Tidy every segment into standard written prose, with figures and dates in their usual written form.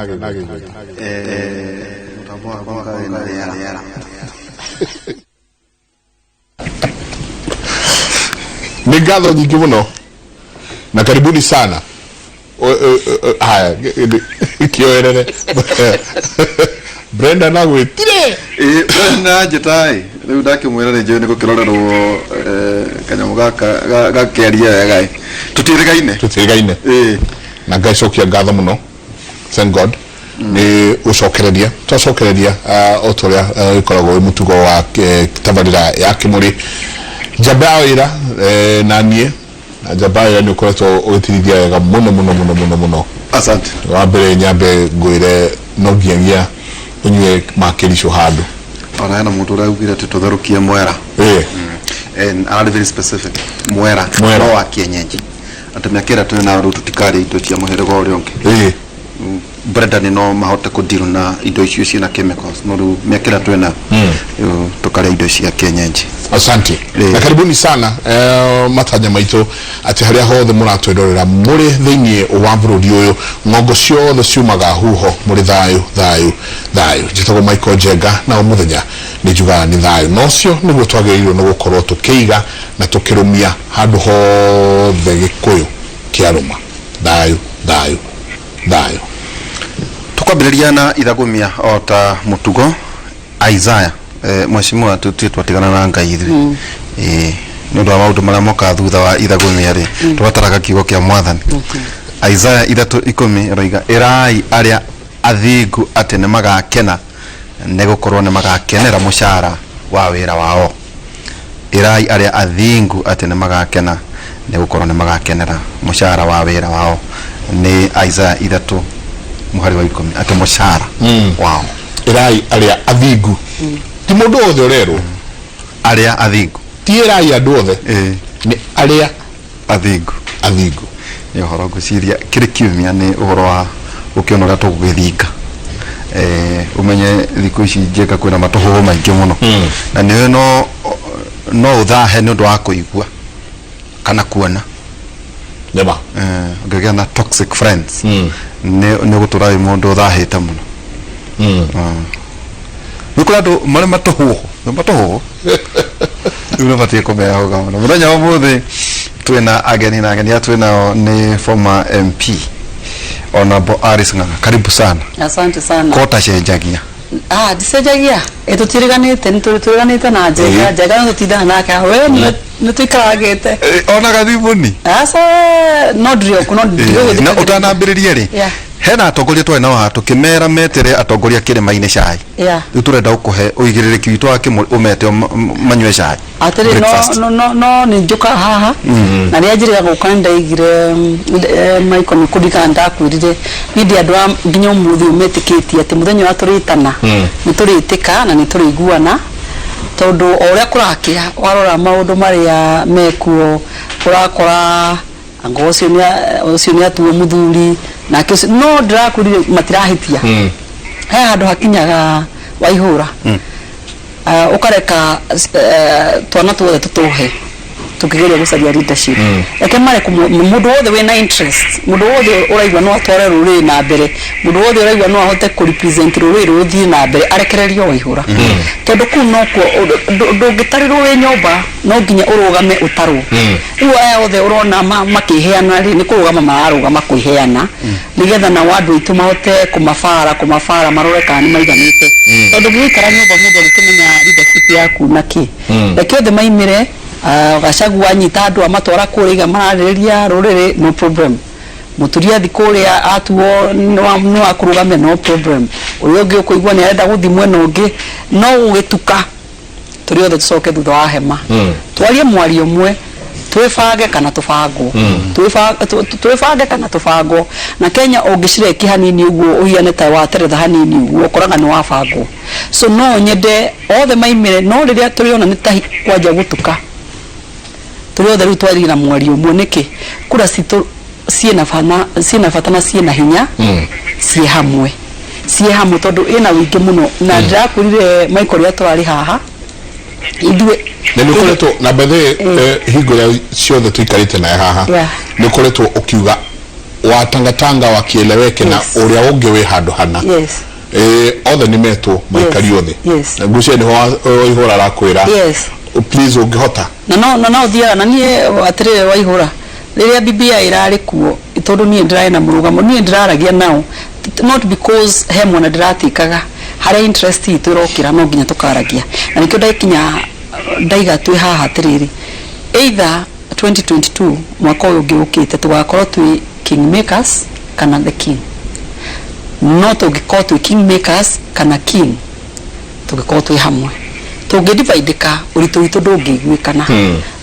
Agĩgwĩta. Mũtambo wakwa wĩna rĩera. Nĩ ngatho nyingĩ mũno na karibuni sana. Haya, kĩoerere Brenda nagwĩtire. Ĩĩ, Brenda njĩta ĩ rĩu ndakĩmwĩra nĩ njũĩ nĩ gũkĩrorerwo kanyamũ gaka gakĩaria wega ĩ tũtiĩrĩgaine. Tũtiĩrĩgaine. Na ngacokia ngatho mũno, thank God nĩ gũcokereria twacokereria o ta ũrĩa ĩkoragwo wĩ mũtugo wa tabarĩra ya Kĩmũrĩ Njamba ya Wĩra, na niĩ na Njamba ya Wĩra nĩ ũkoretwo ũgĩtirithia wega mũno mũno mũno mũno mũno. Asante. Wa mbere nyambe ngwĩre no nginyagia ũnyue makĩricũ handũ. Ona hena mũndũ ũraugire atĩ tũtherũkie mwera. And ararĩ very specific, mwera. Mwera. No wa kienyeji, atĩ mĩaka ĩrĩa twĩ nayo rĩu tũtikarĩa indo cia mũhĩrĩga ũrĩa ũngĩ. Brenda nĩ no mahote kũdeal na indo icio ciĩna chemicals, no rĩu mĩaka ĩrĩa twĩ nayo rĩu tũkarĩa indo cia kienyeji. Asante. Na karibuni sana. Matanya maitũ atĩ harĩa hothe mũratwĩrorera mũrĩ thĩinĩ wa bũrũri ũyũ, ng'ongo ciothe ciumaga huho, mũrĩ thayũ thayũ thayũ. Njĩtagwo Michael Njenga na o mũthenya nĩ njugaga nĩ thayũ, na ũcio nĩguo twagĩrĩirwo nĩ gũkorwo tũkĩiga na tũkĩrũmia handũ hothe Gĩkũyũ kĩarũma. Thayũ thayũ thayũ. Tũkwambĩrĩria na ithagumia o ta mũtugo. Isaiah, mheshimiwa, tutie twatigana na Ngai ithuĩ. Nĩ ũndũ wa maũndũ marĩa mokaga thutha wa ithagumia rĩ, tũbataraga kiugo kĩa Mwathani. Isaiah 3:10 ĩroiga, "Ĩrai arĩa athingu atĩ nĩ magakena, nĩ gũkorwo nĩ magakenera mũcara wa wĩra wao." Ĩrai arĩa athingu atĩ nĩ magakena, nĩ gũkorwo nĩ magakenera mũcara wa wĩra wao. Nĩ Isaiah 3 mũhari wa 10, atĩ mũcara wao. Ĩrai arĩa athingu, ti mũndũ wothe ũrerwo. Arĩa athingu. Ti ĩrai andũ othe. Nĩ arĩa athingu. Athingu. Nĩ ũhoro ngwĩciria kĩrĩ kiumia, nĩ ũhoro wa gũkĩona ũrĩa tũgũgĩthinga. Ũmenye thikũ ici njĩka kwĩna matũhũhũ maingĩ mũno, na nĩũĩ no ũthahe nĩ ũndũ wa kũigua kana kuona. Nĩma. Ũngĩgĩa na toxic friends, nĩ ũgũtũra wĩ mũndũ ũthahĩte mũno. Nĩ kũrĩ andũ marĩ matũhũhũ, nĩ matũhũhũ rĩu nĩ batiĩ kũmehoga mũno. Mũthenya wa ũmũthĩ twĩna ageni, na ageni aya twĩnao nĩ former MP Honorable Alice Ng'ang'a, karibu sana. Asante sana. Kota cenjagia. Ah, ndicenjagia. Ĩ tũtirĩganĩte, nĩ tũrĩganĩte na Njenga. Njenga nĩ tũtindaga nake. We nĩ tũikarangĩte. Ona gathimũni. Aca, no ndĩrĩ okuo, no ndigũgĩthikagĩrĩria. Na ũtanambĩrĩria rĩ, hena atongoria twarĩ nao haha tũkĩmera metere atongoria kĩrĩma-inĩ cai. Rĩu tũrenda gũkũhe ũigĩrĩrĩki witũ wa kĩmũrĩ, ũmete manyue cai. Atĩrĩ, no Breakfast. no nĩ njũkaga haha, na rĩrĩa njĩrĩga gũka nĩ ndaigire Michael, nĩ kũririkana ndakwĩrire niĩ ndĩ andũ a nginya ũmũthĩ ũyũ metĩkĩtie atĩ mũthenya ũrĩa tũrĩtana nĩ tũrĩtĩka na nĩ tũrĩiguana, tondũ o ũrĩa kũrakĩa warora maũndũ marĩa mekuo, ũrakora anga ũcio nĩ ũcio nĩ atuo mũthuri nake ũcio no ndĩrakwĩrire matirahĩtia. He handũ hakinyaga waihũra, ũkareka twana tuothe tũtũhe tũkĩgeria gũcaria leadership. Reke mare mũndũ wothe wĩna interest, mũndũ wothe ũraigua no atware rũrĩrĩ na mbere, mũndũ wothe ũraigua no ahote kũ represent rũrĩrĩ rũthiĩ na mbere, arekererio Waihũra, tondũ kũu nokuo ndũngĩtarĩrwo wĩ nyũmba, no nginya ũrũgame ũtarwo. Rĩu aya othe ũrona makĩheana rĩ, nĩ kũrũgama mararũgama kwĩheana nĩgetha nao andũ aitũ mahote kũmabara marore kana nĩ maiganĩte, tondũ ũngĩgĩikara nyũmba mũndũ agĩkĩmenya leadership yaku na kĩ. Reke othe maimĩre. Gachagua anyita andũ amatwara kũrĩa iga mararĩrĩria rũrĩrĩ, no problem. Mũturia athi kũrĩa atuo nĩ wa kũrũgamia, no problem. Ũrĩa ũngĩ ũkũigua nĩ arenda gũthiĩ mwena ũngĩ, no gũgĩtuka tũrĩ othe tũcoke thutha wa hema, twarie mwario ũmwe, twĩbange kana tũbangwo, twĩbange kana tũbangwo. Na Kenya ũngĩcireki hanini ũguo ũhiane ta wateretha hanini ũguo, ũkoraga nĩ wabangwo. So no nyende othe maimĩre, no rĩrĩa tũrĩona nĩ ta kwanjia gũtuka, tũrĩ othe rĩu twarie na mwario ũmwe. Nĩkĩ kura citũ ciĩna bana, ciĩna bata na ciĩna hinya ciĩ hamwe, tondũ ĩna ũingĩ mũno. Na ndĩrakwĩrire Michael, rĩrĩa tũrarĩ haha ithuĩ Na nĩ ũkoretwo na bethe hingo ĩrĩa ciothe tũikarĩte naye haha, nĩ ũkoretwo ũkiuga Wa tangatanga wa kieleweke na ũrĩa ũngĩ wĩ handũ hana. Othe nĩ metwo maikari othe. Ngwĩciria nĩho Waihũra arakwĩra, please, ũngĩhota. Na no thiaga na niĩ atĩrĩrĩ, Waihũra, rĩrĩa BBI ĩrarĩ kuo, tondũ niĩ ndĩrarĩ na mũrũgamo, niĩ ndĩraragia nao not because he mwena ndĩratĩkaga, harĩa interest itũ ĩrokĩra no nginya tũkaragia, na nĩkĩo ndakinya ndaiga twĩ haha atĩrĩrĩ, either 2022, mwaka ũyũ ũngĩ ũkĩte, tũgakorwo twĩ kingmakers kana the king. No tũngĩkorwo twĩ kingmakers kana king, tũngĩkorwo twĩ hamwe, tũngĩdividĩka, ũritũ witũ ndũngĩiguĩkana.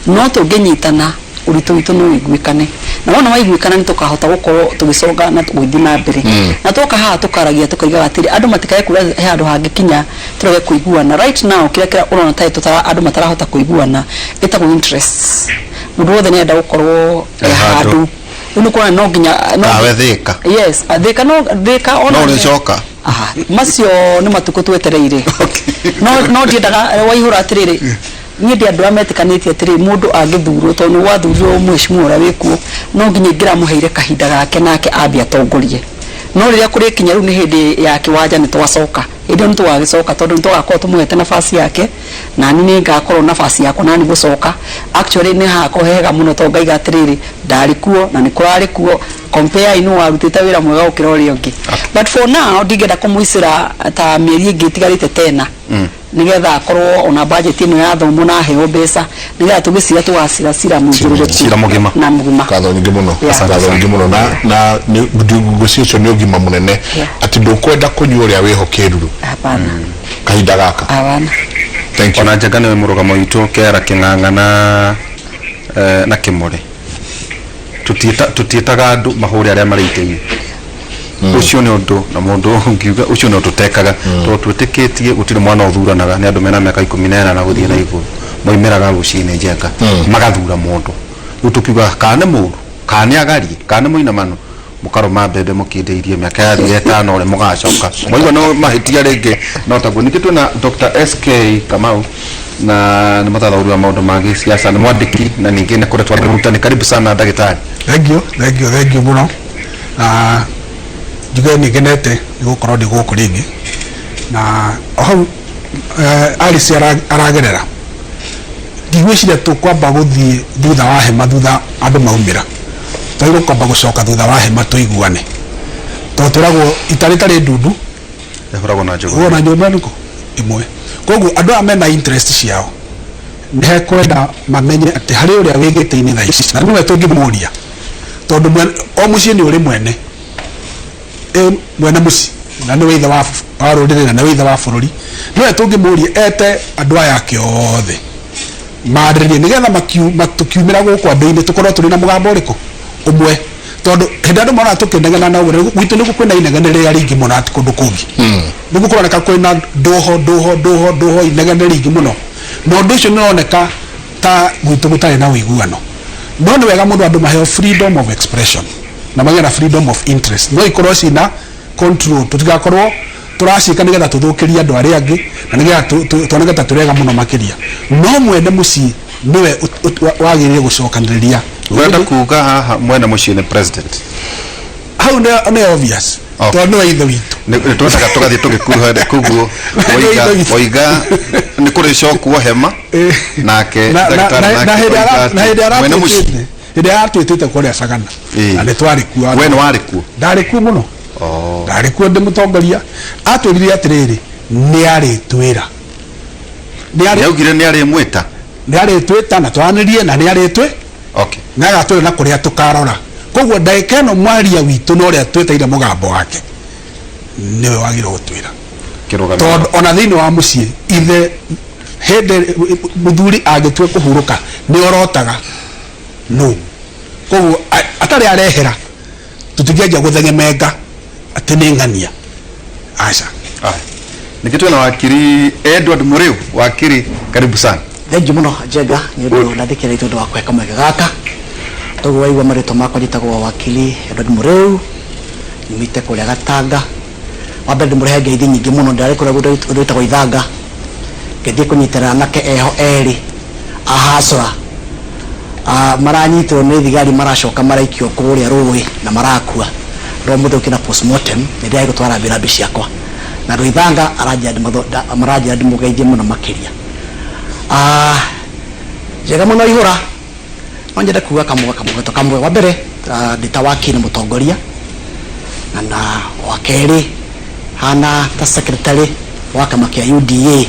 No tũngĩnyitana, ũritũ witũ no ũiguĩkane, na wona waiguĩkana nĩ tũkahota gũkorwo tũgĩconga na gũthiĩ na mbere. Na twoka haha tũkaragia, tũkaigaga atĩrĩ, andũ matikae kuga he handũ hangĩkinya tũrege kũiguana. Right now, kĩrĩa kĩrĩa ũrona tarĩ tũtara andũ matarahota kũiguana ĩtagwo interests. Mũndũ wothe nĩarenda gũkorwo e E handũ. Handũ rĩu nĩ kuona no nginya Tawe Thĩka. Yes, Thĩka, no Thĩka ona No ũrĩcoka. Aha, macio nĩ matukũ twetereire. No ndiendaga, Waihũra, atĩrĩrĩ, niĩ ndi andũ arĩa metĩkanĩtie atĩrĩ, mũndũ angĩthurwo, tondũ nĩ gwathurirwo mheshimiwa ũrĩa wĩkuo, no nginya ingĩramũheire kahinda gake nake ambe atongorie. No rĩrĩa kũrĩkinya rĩu nĩ hĩndĩ ya kĩwanja, nĩ twacoka hĩndĩ ĩyo, nĩ tũgagĩcoka, tondũ nĩ tũgakorwo tũmũhete nafasi yake, na niĩ nĩ ngakorwo nafasi yakwa nani gũcoka. Actually, nĩ hagakorwo hega mũno, tondũ ngaiga atĩrĩrĩ, ndarĩ kuo na nĩ kũrarĩ kuo, compare inu warutĩte wĩra mwega gũkĩra ũrĩa ũngĩ. But for now, ndingĩenda kũmũicĩra ta mĩeri ĩngĩ ĩtigarĩte tena, nĩgetha akorwo ona budget ĩno yathomwo na aheo mbeca, nĩgetha tũgĩcira tũgacira cira mũnjũrĩrĩku. Cira mũgima. Na mũgima. Ngatho nyingĩ mũno. Yeah. Ngatho nyingĩ mũno, na ngwĩciria ũcio nĩ ũgima mũnene, atĩ ndũkwenda kũnyua ũrĩa wĩho kĩruru Hapana. kahinda gaka. Hapana. Thank you. Ona Njenga nĩwe mũrũgamo witũ kera kĩng'ang'a na na kĩmũrĩ. Tũtiĩtaga andũ mahũre arĩa marĩ itĩ-inĩ. Ũcio nĩ ũndũ na mũndũ ũngiuga ũcio nĩ ũndũ tũtekaga, tondũ twĩtĩkĩtie gũtirĩ mwana ũthuranaga. Nĩ andũ mena mĩaka 18 gũthiĩ na igũrũ moimĩraga rũcinĩ, Njenga, magathura mũndũ. Rĩu tũkiuga kana nĩ mũru, kana nĩ agarie, kana nĩ mũinamano, mũkarũma mbembe mũkindĩirie mĩaka yathira 5 ũrĩa mũgacoka mwaigua no mahĩtia rĩngĩ no taguo. Ningĩ twĩna Dr. SK Kamau, na nĩ mũthathaũri wa maũndũ ma gĩsiasa, nĩ mwandĩki, na ningĩ nĩ koretwo arĩ mũrutani. Karibu sana, ndagĩtarĩ. Thank you, thank you, thank you mũno. Na njuge nĩ ngenete nĩ gũkorwo ndĩ gũkũ rĩngĩ, na o hau Alice aragerera, ndigwĩciria tũkwamba gũthiĩ thutha wa hema thutha andũ maumĩra. Twagĩrĩirwo kwamba gũcoka thutha wa hema tũiguane, tondũ twĩragwo ita rĩtarĩ ndundu ĩhũragwo na njũgũ. Na nyũmba nĩkũ ĩmwe. Koguo andũ aya mena interest ciao, nĩ hekwenda mamenye atĩ harĩ ũrĩa wĩ gĩtĩ-inĩ thaa ici, na nĩwe tũngĩmũria, tondũ o mũciĩ nĩ ũrĩ mwene, mwene mũciĩ, na nĩwe ithe wa rũrĩrĩ, na nĩwe ithe wa bũrũri. Nĩwe tũngĩmũria ete andũ aya ake othe marĩrĩrie, nĩgetha tũkiumĩra gũkũ andũ-inĩ tũkorwo tũrĩ na mũgambo ũrĩkũ ũmwe, tondũ hĩndĩ andũ mona tũkĩnegena na ũguo gwitũ nĩguo kwĩna inegene rĩrĩa rĩingĩ mũno, ati kũndũ kũngĩ nĩguo kũroneka kwĩna ndũho ndũho ndũho ndũho, inegene rĩingĩ mũno, na ũndũ ũcio nĩ ũroneka ta gwitũ gũtarĩ na ũiguano. No nĩ wega mũno andũ maheo freedom of expression na magĩe na freedom of interest, no ikorwo cina control, tũtigakorwo tũraciĩka nĩgetha tũthũkĩrie andũ arĩa angĩ na nĩgetha tuoneke ta tũrega mũno makĩria. No mwene mũciĩ nĩwe wagĩrĩire gũcokanĩrĩria. Ũrenda kuga haha mwene mũciĩ nĩ president? Hau nĩ obvious, tondũ nĩwe ithe witũ. Nĩ twendaga tũgathiĩ tũgĩkuruha koguo Nĩ woiga woiga nĩ kũrĩcokwo hema nake ndagĩtarĩ na nake hĩndĩ oiga na atĩ hĩndĩ mwene mũciĩ aratwĩtĩte, hĩndĩ aratwĩtĩte kũrĩa Sagana, na nĩ twarĩ kuo. We nĩ warĩ kuo? Ndarĩ kuo mũno. Oh. Ndarĩ kuo ndĩ mũtongoria. Atwĩrire atĩrĩrĩ, nĩ arĩtwĩra nĩ arĩ Nĩaugire nĩ arĩmwĩta. Nĩ arĩtwĩta na twaranĩrie, na nĩ arĩtwĩ na agatwĩra na kũrĩa tũkarora. Koguo ndagĩka ĩno mwaria witũ na ũrĩa twĩtaire mũgambo wake nĩwe wagĩrĩirwo gũtwĩra, kĩrũgamĩrĩro. Tondũ ona thĩinĩ wa mũciĩ, ithe hĩndĩ mũthuri angĩtua kũhurũka nĩ orotaga no. Koguo atarĩ arehera, tũtingĩanjia gũthengemenga atĩ nĩ ng'ania, aca. Aya. Ningĩ twĩna wakiri Edward Mũrĩu. Wakiri, karibu sana. Thank you mũno, Njenga, nĩ ũndũ ndathikĩrĩria, tondũ wa kũhe kamweke gaka. Toguo waigua marĩtwa makwa, njĩtagwo wakili Edward Mũrĩu, nyumĩte kũrĩa Gatanga. Wa mbere ndĩmũrehe ngeithi nyingĩ mũno. Ndĩrarĩ kũrĩa kũndũ gwĩtagwo Ithanga, ngĩthiĩ kũnyitĩrĩra anake eho erĩ a hasra. Maranyitirwo nĩ thigari, maracoka maraikio kũrĩa rũĩ na marakua. No mũthĩ ũkĩna postmortem nĩ ndĩragĩ gũtwara rambirambi ciakwa na Rũithanga aranjĩra maranjĩra ndĩmũgeithie mũno makĩria. Njega mũno ihũra. No nyende kuga kamwe kamwe kamwe. Wa mbere, ndĩ ta wakiri na mũtongoria, na wa kerĩ hana ta secretary wa kĩama kĩa UDA,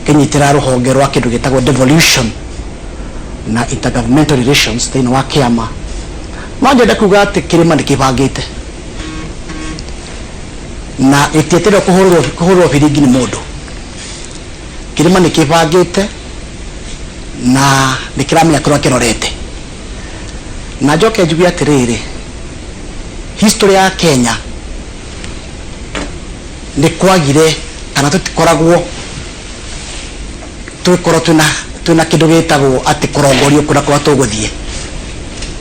ngĩnyitĩra rũhonge rwa kĩndũ gĩtagwo devolution na intergovernmental relations thĩinĩ wa kĩama. No nyende kuga atĩ kĩrĩma nĩ kĩbangĩte na gĩtietereirwo kũhũrĩrwo biringi nĩ mũndũ. Kĩrĩma nĩ kĩbangĩte na nĩ kĩramenya kũrĩa kĩrorete. Na njoke njuge atĩrĩrĩ, history ya Kenya nĩ kwagire kana tũtikoragwo tũgĩkorwo twĩna kĩndũ gĩtagwo atĩ kũrongorio kũrĩa kũrĩa tũgũthiĩ,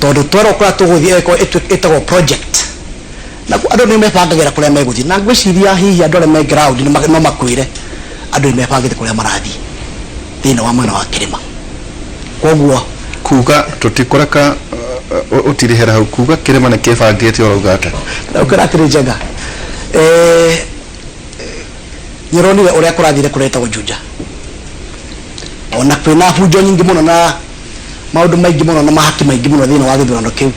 tondũ twerwo kũrĩa tũgũthiĩ ĩgĩkorwo ĩtagwo project, na andũ nĩ mebangagĩra kũrĩa megũthiĩ. Na ngwĩciria hihi andũ arĩa me ground no makwĩre andũ nĩ mebangĩte kũrĩa marathiĩ thĩinĩ wa mwena wa kĩrĩma. Koguo kuga tũtikũreka ũtirĩhera hau, kuga kĩrĩma nĩ kĩbangĩte, ũrauga atĩa? Ũkĩra atĩrĩ, Njenga, nĩũronire ũrĩa kũrathire kũrĩa ĩtagwo Juja, ona kwĩna bunjo nyingĩ mũno na maũndũ maingĩ mũno na mahaki maingĩ mũno thĩinĩ wa gĩthurano kĩu.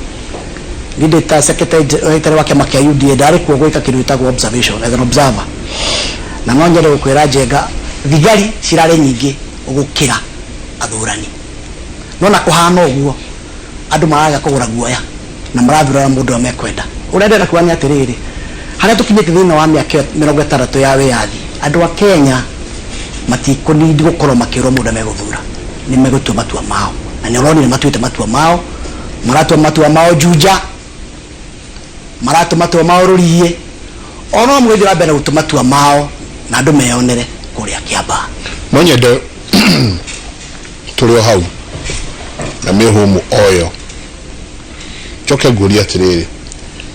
Niĩ ndĩ ta secretary wa kĩama kĩa UDA ndarĩ kuo gwĩka kĩndũ gĩtagwo observation as an observer, na no nyende gũkwĩra, Njenga, thigari cirarĩ nyingĩ gũkĩra athurani. No na kũhana ũguo, andũ maraga kũgũra guoya na marathurana mũndũ ũrĩa mekwenda. Ũrĩa ndĩrenda kuga nĩ atĩrĩrĩ, harĩa tũkinyĩte thĩinĩ wa mĩaka ĩyo 60 ya wĩyathi, andũ a Kenya matikũnindi gũkorwo makĩrwo mũndũ ũrĩa megũthura. Nĩ megũtua matua mao, na nĩ ũronire matuĩte matua mao. Maratua matua mao Juja, maratua matua mao Rũriĩ, ona mũgĩthiĩ na mbere na gũtua matua mao na andũ meyonere kũrĩa Kĩambaa. No nyende tũrĩ o hau na mĩhũmũ oyo njoke ngurie atĩrĩrĩ,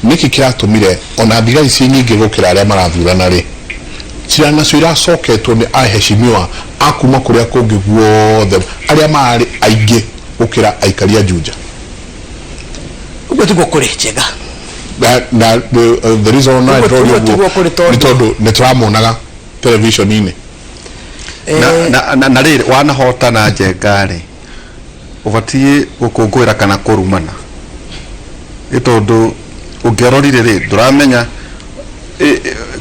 nĩkĩ kĩratũmire ona thigari ciĩ nyingĩ gũkĩra arĩa marathurana rĩ, cira nacio iracoketwo nĩ aheshimiwa a kuma kũrĩa kũngĩ guothe arĩa mararĩ aingĩ gũkĩra aikari a Juja? Ũguo tiguo kũrĩ, Njenga. Na the reason na Ũguo ndĩroria ũguo ũguo tiguo kũrĩ tondũ nĩ tondũ nĩ tũramonaga television-inĩ. Na rĩrĩ, wanahotana, Njenga rĩ, ũbatiĩ gũkũngũĩra kana kũrumana? Nĩ tondũ ũngĩarorire rĩ, ndũramenya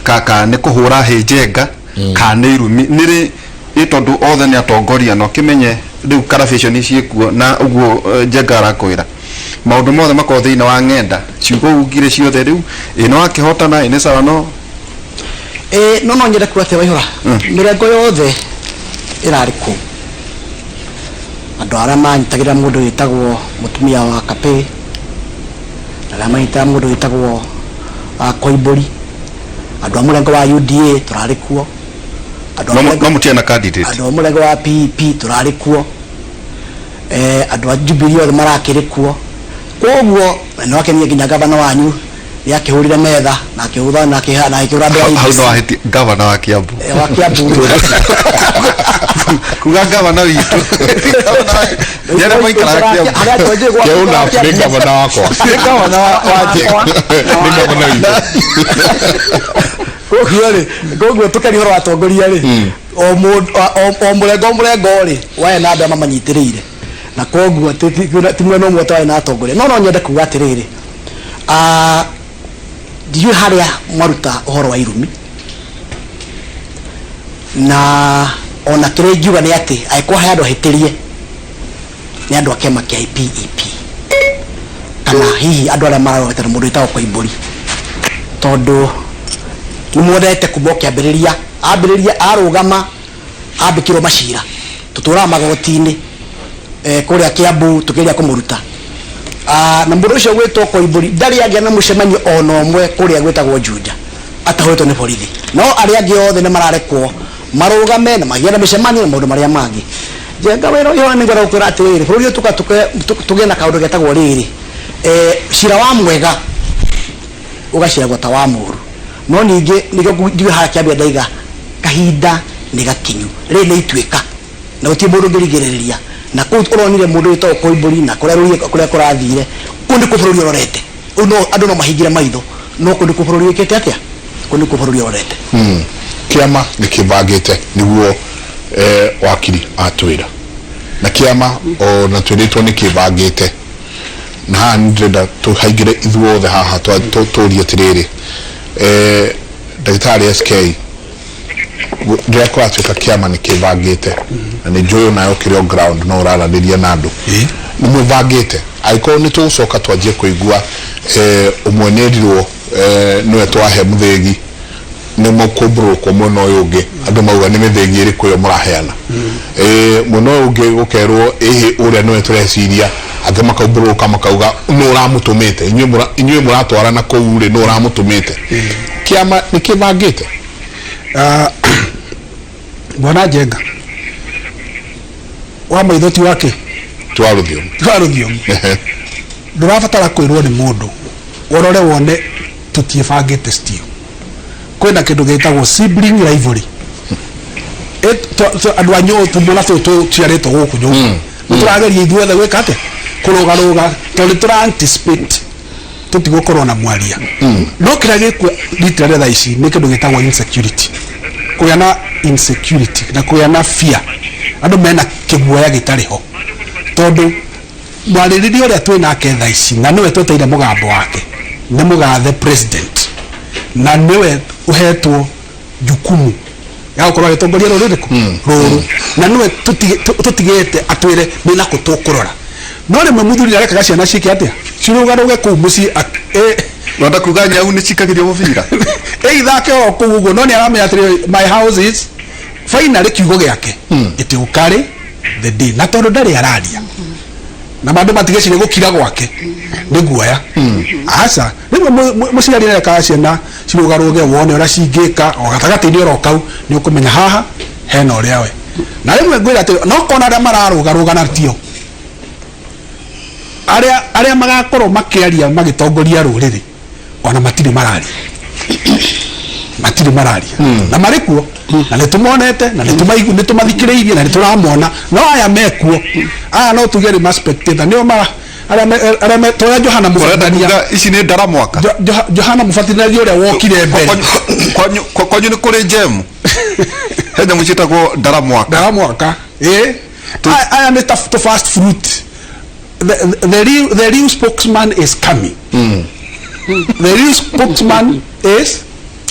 ka nĩ kũhũra hĩ Njenga ka nĩ irumi nĩ rĩ, ĩ tondũ othe nĩ atongoria. Na ũkĩmenye rĩu corruption ciĩkuo na ũguo Njenga arakwĩra maũndũ mothe makorwo thĩinĩ wa ng'enda, ciugo ugire ciothe rĩu ĩ no akĩhotana ĩ nĩ sawa no No nyende kuga atĩ, Waihũra, mĩrengo yothe ĩrarĩ kũu. Andũ arĩa manyitagĩrĩra mũndũ wĩtagwo mũtumia wa Kapĩ na arĩa manyitaga mũndũ wĩtagwo Koimbũri, andũ a mũrengo wa UDA tũrarĩ kuo, andũ a no no mũtiarĩ na candidate. Andũ a mũrengo wa PEP tũrarĩ kuo, andũ a Jubilee othe marakĩrĩ kuo. Koguo nĩ wakenia nginya gavana wanyu nĩ akĩhũrire metha na akĩhũtha na akĩhũra andũ a hau no IEBC. Ahĩtie gavana wa Kiambu. Wa Kiambu. Kuga gavana witũ nĩ arĩa maikaraga Kiambu. Harĩa twenjĩ gwa Keuna nĩ gavana wakwa. Nĩ gavana wa Njenga. Nĩ gavana witũ. Koguo rĩ, koguo tũkĩaria ũhoro wa atongoria rĩ, o mũndũ o mũrengo, o mũrengo rĩ warĩ na andũ arĩa mamanyitĩrĩire, na koguo ti mwena ũmwe twarĩ na atongoria. No nyende kuga atĩrĩrĩ, ndiũĩ harĩa mwaruta ũhoro wa irumi, na ona kĩrĩa ingiuga nĩ atĩ angĩkorwo he andũ ahĩtĩrie, nĩ andũ a kĩama kĩa PEP kana hihi andũ arĩa mararorete na mũndũ wĩtagwo Koimbũri, tondũ nĩ muonete kuma o kĩambĩrĩria ambĩrĩria arũgama ambĩkĩrwo macira tũtũraga magoti-inĩ kũrĩa Kiambu tũkĩgeria kũmũruta. Na mũndũ ũcio gwĩtwo Koimbũri ndarĩ agĩa na mũcemanio ona ũmwe kũrĩa gwĩtagwo Juja atahũrĩtwo nĩ borithi, no arĩa angĩ othe nĩ mararekwo marũgame na magĩe na mĩcemanio na maũndũ marĩa mangĩ. Njenga, wĩra ũyũ nĩ ngwenda gũkwĩra atĩrĩrĩ, bũrũri ũyũ tũka tũgĩe na kaũndũ getagwo rĩrĩ, cira wa mwega ũgaciragwo ta wa mũru. No ningĩ nĩkĩo njuge harĩa kĩambia ndaiga kahinda nĩ gakinyu, rĩrĩ nĩ ituĩka na gũtirĩ mũndũ ũngĩrigĩrĩria. Na kũu ũronire mũndũ wĩtagwo Koimbũri na kũrĩa rũriĩ kũrĩa kũrathire, kũu nĩkuo bũrũri ũrorete. Rĩu no andũ no mahingire maitho, no kũu nĩkuo bũrũri wĩkĩte atĩa? Kũu nĩkuo bũrũri ũrorete. Kĩama nĩ kĩbangĩte nĩguo wakiri atwĩra, na kĩama ona twĩrĩtwo nĩ kĩbangĩte, na haha nĩ ndĩrenda tũhaingĩre ithuothe haha tũrie atĩrĩrĩ, ndagĩtarĩ SK, rĩrĩa kũratuĩka kĩama nĩ kĩbangĩte, na nĩ njũĩ onawe ũkĩrĩ on ground no ũraranĩria na andũ, nĩ mwĩbangĩte angĩkorwo nĩ tũgũcoka twanjie kũigua ũmwe nĩ erirwo nĩwe twahe mũthĩgi, nĩ mũkũmbũrũkwo mwena ũyũ ũngĩ, andũ mauga nĩ mĩthĩgi ĩrĩkũ ĩyo mũraheana, mwena ũyũ ũngĩ gũkerwo ĩhĩ ũrĩa nĩwe tũreciria, angĩ makaumbũrũka makauga nũ ũramũtũmĩte, inyuĩ mũratwarana kũu rĩ, nũ ũramũtũmĩte? Kĩama nĩ kĩbangĩte? Bwana Njenga, wa maitho ti wake ti wa rũthiomi. Ti wa rũthiomi. Ndũrabatara kwĩrwo nĩ mũndũ, ũrore wone tũtiĩbangĩte still. Kwĩna kĩndũ gĩtagwo sibling rivalry. Andũ a nyũ tũmwana tũtũ tũciarĩtwo gũkũ nyũmba nĩ tũrageria ithuothe gwĩka atĩa? Kũrũgarũga, tondũ nĩ tũra anticipate tũtigũkorwo na mwaria. No kĩrĩa gĩkuo rita rĩa thaa ici nĩ kĩndũ gĩtagwo insecurity, kũgĩa na insecurity na kũgĩa na fear. Andũ mena kĩguoya gĩtarĩ ho, tondũ mwarĩrĩria ũrĩa twĩ nake thaa ici na nĩwe tweteire mũgambo wake nĩ mũgathe president, na nĩwe ũhetwo jukumu ya gũkorwo agĩtongoria rũrĩrĩ rũrũ, na nĩwe tũtigĩte atwĩre nĩ nakũ tũkũrora. No rĩmwe mũthuri nĩarekaga ciana ciĩke atĩa? Cirũgarũge kũu mũciĩ. Wenda kuga nyau nĩ cikagĩrio mũbira? Ĩithake o kũu ũguo, no nĩ aramenya atĩrĩrĩ, my house is finally kiugo gĩake, it will carry the day. Na tondũ ndarĩ araria na andũ matigeciria gũkira gwake nĩ guoya, aca. Rĩmwe mũciari arekaga ciana cirũgarũge, wone ũrĩa cingĩka o gatagatĩ-inĩ oro kau, nĩ ũkũmenya haha hena ũrĩa we. Na rĩmwe ngwĩra atĩ no kona arĩa mararũgarũga na tio arĩa magakorwo makĩaria magĩtongoria rũrĩrĩ, ona matirĩ mararia, matirĩ mararia, na marĩ kuo na nĩ tũmonete na nĩ tũmathikĩrĩirie na nĩ tũramona. No aya mekuo, aya no tuge nĩ ma spectator, nĩo mara arĩa toria Johana Ũrenda Mũbatithania. kuga ici nĩ ndara mwaka? Johana Mũbatithania ũrĩa wokire mbere. Kwanyu nĩ kũrĩ njemu, he nyamũ ciĩtagwo ndara mwaka. Ndara mwaka, ĩ. Aya nĩ ta to first fruit. The real spokesman is coming. The real spokesman is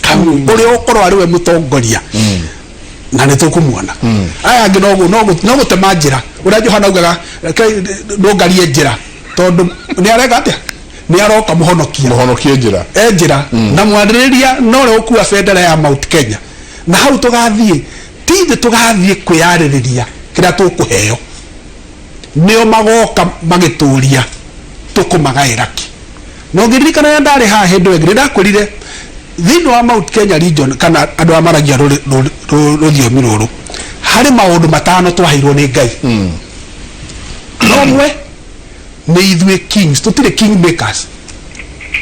coming, ũrĩa ũkorwo arĩ we mũtongoria, na nĩ tũkũmuona. Aya angĩ no gũtema njĩra, ũrĩa Johana augaga, "Reke nũngarie njĩra," tondũ nĩ areka atĩa? Nĩ aroka mũhonokia. Mũhonokie njĩra. E njĩra na mwarĩrĩria no ũrĩa ũkua bendera ya Mount Kenya, na hau tũgathiĩ ti thĩ, tũgathiĩ kwĩyarĩrĩria kĩrĩa tũkũheo. Nĩo magoka magĩtũria tũkũmagaĩra ki. Na ũngĩririkana rĩrĩa ndarĩ haha hĩndĩ ĩyo ĩngĩ, nĩndakwĩrire thĩinĩ wa Mount Kenya region kana andũ arĩa maragia rũthiomi rũrũ, harĩ maũndũ matano twaheirwo nĩ Ngai. No ũmwe nĩ ithuĩ kings, tũtirĩ king makers,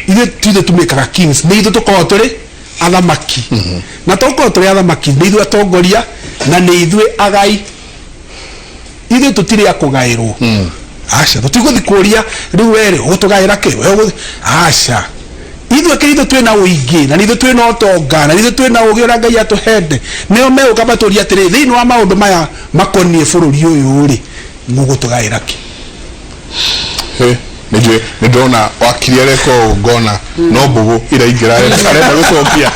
ithuĩ tithuĩ tumĩkaga kings, nĩ ithuĩ tũkoragwo tũrĩ athamaki. Na tũkorwo tũrĩ athamaki, nĩ ithuĩ atongoria na nĩ ithuĩ agai. Ithuĩ tũtirĩ a kũgaĩrwo, aca. Tũtigũthi kũria rĩu werĩ ũgũtũgaĩra kĩ? We aca. Ithuĩ kĩ ithuĩ twĩna ũingĩ na nĩ ithuĩ twĩna ũtonga na nĩ ithuĩ twĩna ũgĩ ũrĩa Ngai atũhete. Nĩo megũka matũrie atĩrĩ, thĩinĩ wa maũndũ maya makoniĩ bũrũri ũyũ rĩ, mũgũtũgaĩra kĩ? Hĩ, nĩ ndĩrona wakiri areka ũũ, ngona no mbũgũ iraingĩra, arenda gũcokia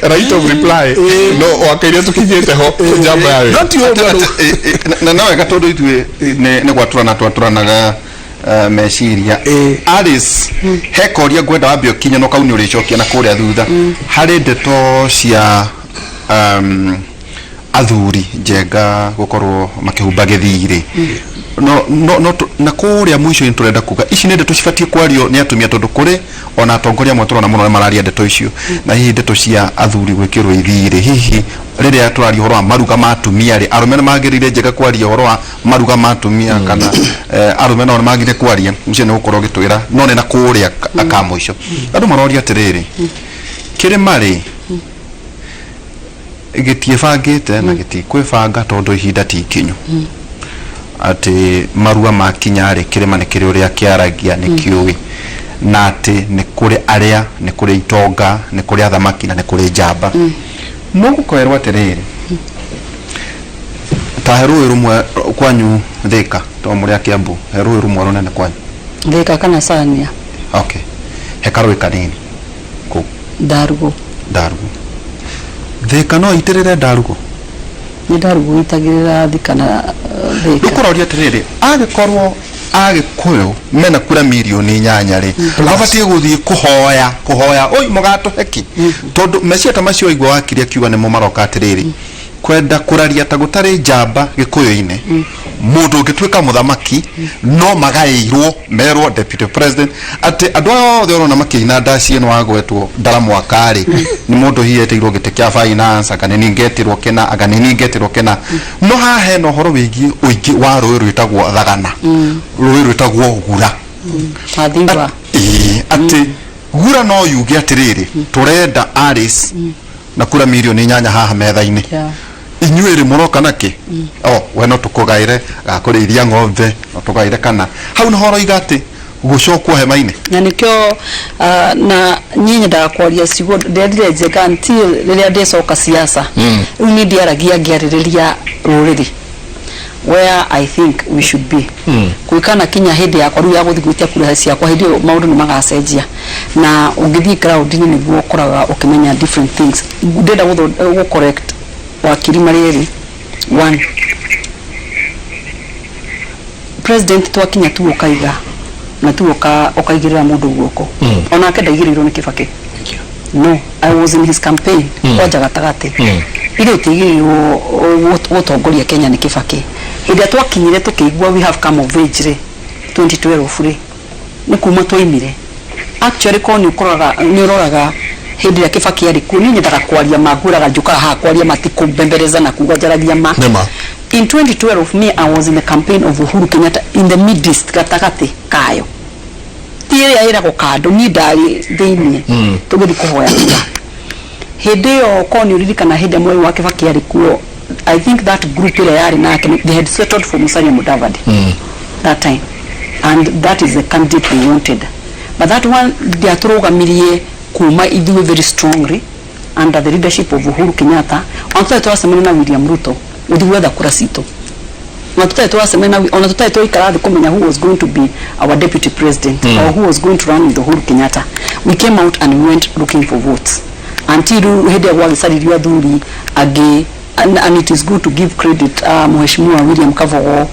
right of reply, no wakaire tũkinyĩte ho njamba ya wĩra. No ti ũguo rĩu. Na no wega tondũ ithuĩ nĩ gwatũrana twatũranaga meciria. Alice, he koria ngwenda wambe ũkinye, no kau nĩ ũrĩcokia na kũrĩa thutha harĩ ndeto cia athuri Njenga gũkorwo makĩhumba gĩthirĩ. No na kũrĩa mũico-inĩ tũrenda kuga ici nĩ ndeto cibatiĩ kwario nĩ atumia, tondũ kũrĩ ona atongoria amwe tũrona mũno nĩ mararia ndeto icio. Na hihi ndeto cia athuri gwĩkĩrwo ithirĩ, hihi rĩrĩa tũraria ũhoro wa maruga ma atumia rĩ, arũme nĩ magĩrĩire, Njega, kwaria ũhoro wa maruga ma atumia, kana arũme nao nĩ magĩrĩire kwaria? Ũcio nĩ gũkorwo ũgĩtwĩra, no nĩ na kũrĩa ka mũico andũ maroria atĩrĩrĩ, kĩrĩma rĩ gĩtiĩbangĩte na gĩtikwĩbanga tondũ ihinda ti ikinyu. Atĩ marua makinya rĩ, kĩrĩma nĩ kĩrĩ ũrĩa kĩaragia nĩ kĩũĩ, na atĩ nĩ kũrĩ arĩa, nĩ kũrĩ itonga, nĩ kũrĩ athamaki na nĩ kũrĩ njamba. Mũgũkoerwo atĩrĩrĩ, ta he rũĩ rũmwe kwanyu Thĩka, to mũrĩ a Kĩambu, he rũĩ rũmwe rũnene kwanyu? Thĩka kana Cania? Okay, he karũĩ kanini kũu? Ndarugo. Ndarugo. Thĩka no itĩrĩre Ndarugo? Nĩ Ndarugo itagĩrĩra Thika na Thĩka. Nĩkũroria atĩrĩrĩ, angĩkorwo Agĩkũyũ mena kura mirioni 8 rĩ, mabatiĩ gũthiĩ kũhoya kũhoya oi mũgatũhe kĩ? Tondũ meciria ta macio waigua wakiri akiuga nĩmo maroka atĩrĩrĩ, kwenda kũraria ta gũtarĩ njamba Gĩkũyũ-inĩ, mũndũ ũngĩtuĩka mũthamaki no magaĩirwo merwo deputy president, atĩ andũ aya othe ũrona makĩina ndaci ĩno wagwetwo ndaramwaka rĩ, nĩ mũndũ hihi etĩirwo gĩtĩ kĩa finance, anga nĩ ningetĩrwo kĩna, anga nĩ ningetĩrwo kĩna. No haha hena ũhoro wĩgiĩ ũingĩ wa rũĩ rwĩtagwo Thagana, rũĩ rwĩtagwo Gura. Athiwa. Ĩĩ, atĩ Gura no yuge atĩrĩrĩ, tũrenda Alice na kura mirioni 8 haha metha-inĩ. Inyuĩ rĩ, mũroka nakĩ? O we no tũkũgaĩre gakũrĩithia ng'ombe, no tũgaĩre kana hau nĩho ũroiga atĩ gũcokwo hema-inĩ. Na nĩkĩo na niĩ nyendaga kwaria ciugo ndendire Njenga until rĩrĩa ndĩcoka siasa. Rĩu niĩ ndiaragia ngĩarĩrĩria rũrĩrĩ where I think we should be. Gwĩkana kinya hĩndĩ yakwa rĩu ya gũthiĩ gwĩtia kura ciakwa, hĩndĩ ĩyo maũndũ nĩ magacenjia, na ũngĩthiĩ ground-inĩ nĩguo ũkoraga ũkĩmenya different things. Ndĩrenda gũ correct wakiri marĩ erĩ. One, president twakinya tu ũkaiga na tu ũkaigĩrĩra mũndũ guoko. Onake ndaigĩrĩirwo nĩ Kibaki. No I was in his campaign kwanja gatagatĩ. Ithuĩ tũtigĩrĩirwo gũtongoria Kenya nĩ Kibaki. Hĩndĩ ĩrĩa twakinyire tũkĩigua we have come of age rĩ, 2012 rĩ, nĩ kuma twaimire. Actually, korwo nĩ ũkoraga nĩ ũroraga hĩndĩ ĩrĩa Kibaki arĩ kuo, niĩ nyendaga kwaria ma, ngwĩraga njũkaga haha kwaria ma, ti kũmbembereza na kuga njaragia ma. Nĩma. In 2012 me, I was in the campaign of Uhuru Kenyatta in the midst, gatagatĩ kayo, ti ĩrĩa ĩragwo kando, niĩ ndarĩ thĩiniĩ tũgĩthiĩ kũhoya kura hĩndĩ ĩyo. Korwo nĩ ũririkana hĩndĩ ĩrĩa Mwai wa Kibaki arĩ kuo, I think that group ĩrĩa yarĩ nake, they had settled for Musalia Mudavadi that time, and that is the candidate they wanted. But that one ndiatũrũgamirie kuma ithuĩ very strongly under the leadership of Uhuru Kenyatta. Ona tũtarĩ tũracemania na William Ruto gũthiĩ gwetha kura citũ, ona tũtarĩ tũracemania na, ona tũtarĩ tũraikara thĩ kũmenya who was going to be our deputy president or who was going to run with Uhuru Kenyatta, we came out and we went looking for votes until hĩndĩ ĩrĩa gwagĩcaririo athuri angĩ. And it is good to give credit Mheshimiwa William Kavogo,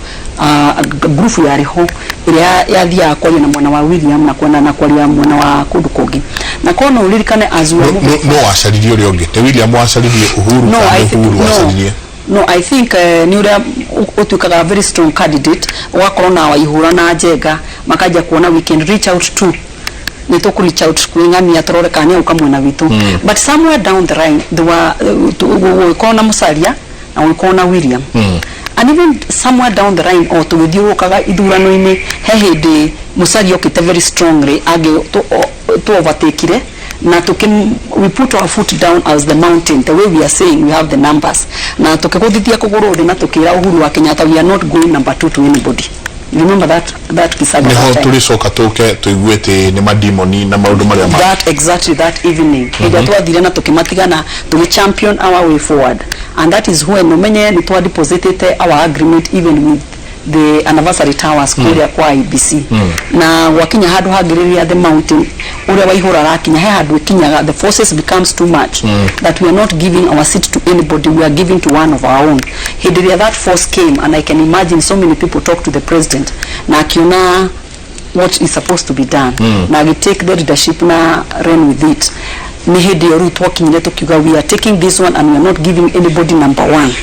group yarĩ ho ĩrĩa yathiaga kwaria na mwena wa William na kwenda na kwaria mwena wa kũndũ kũngĩ. Na korwo no ũririkane as we were moving No wacaririe ũrĩa ũngĩ? Nĩ William wacaririe Uhuru No, kana I nĩ think Uhuru no, wacaririe? No, I think nĩ ũrĩa ũtuĩkaga very strong candidate, ũgakorwo na Waihũra na Njenga makanjia kuona we can reach out to, nĩ tũkũ reach out kwĩ ng'ania tũrore kana nĩ auka mwena witũ. But somewhere down the line there were gũgĩkorwo na Musalia na gũgĩkorwo na William, and even somewhere down the line o tũgĩthiũrũrũkaga ithurano-inĩ, he hĩndĩ Musalia okĩte very strongly angĩ tu overtakeire na tuki we put our foot down as the mountain, the way we are saying we have the numbers, na tukigũthithia kũgũrũ thĩ na tukĩra Uhuru wa Kenyatta we are not going number two to anybody. You remember that kisaga Niho that time? tũrĩcoka tũke tũigue atĩ nĩ madimoni na maũndũ marĩa ma That exactly that evening, hĩndĩ ĩrĩa twathire na tũkĩmatigana, tũgĩ champion our way forward, and that is when umenye nĩ twa depositete our agreement even with the Anniversary Towers kũrĩa kwa IBC. Na gwakinya handũ hangĩrĩria the mountain ũrĩa Waihũra arakinya, he handũ ĩkinyaga the forces becomes too much that we are not giving our seat to anybody, we are giving to one of our own. Hĩndĩ ĩrĩa that force came, and I can imagine so many people talk to the president na akiona what is supposed to be done, na agĩ take the leadership na run with it, nĩ hĩndĩ ĩyo rĩu twakinyire tũkiuga we are taking this one and we are not giving anybody number one,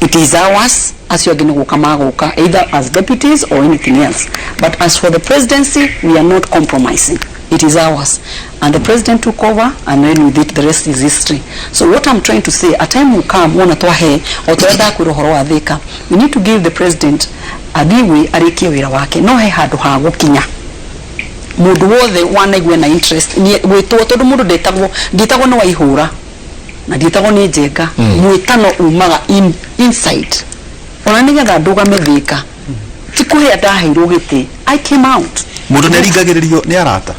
it is ours. Acio angĩ nĩ gũka magũka either as deputies or anything else, but as for the presidency, we are not compromising, it is ours. And the president took over and ran with it. The rest is history. So what I'm trying to say, a time will come wona twahe o tũrĩa ndakwĩra ũhoro wa Thĩka, we need to give the president a leeway arĩkie wĩra wake. No he handũ ha gũkinya mũndũ wothe wanaigua na interest gwĩtwo, tondũ mũndũ ndetagwo, ndiĩtagwo nĩ Waihũra na ndiĩtagwo nĩ Njenga. Mwĩtano umaga inside. Ona nĩgetha ndũgame Thĩka, ti kũhĩa ndaheirwo gĩtĩ, I came out. Mũndũ nĩ aringagĩrĩrio nĩ arata.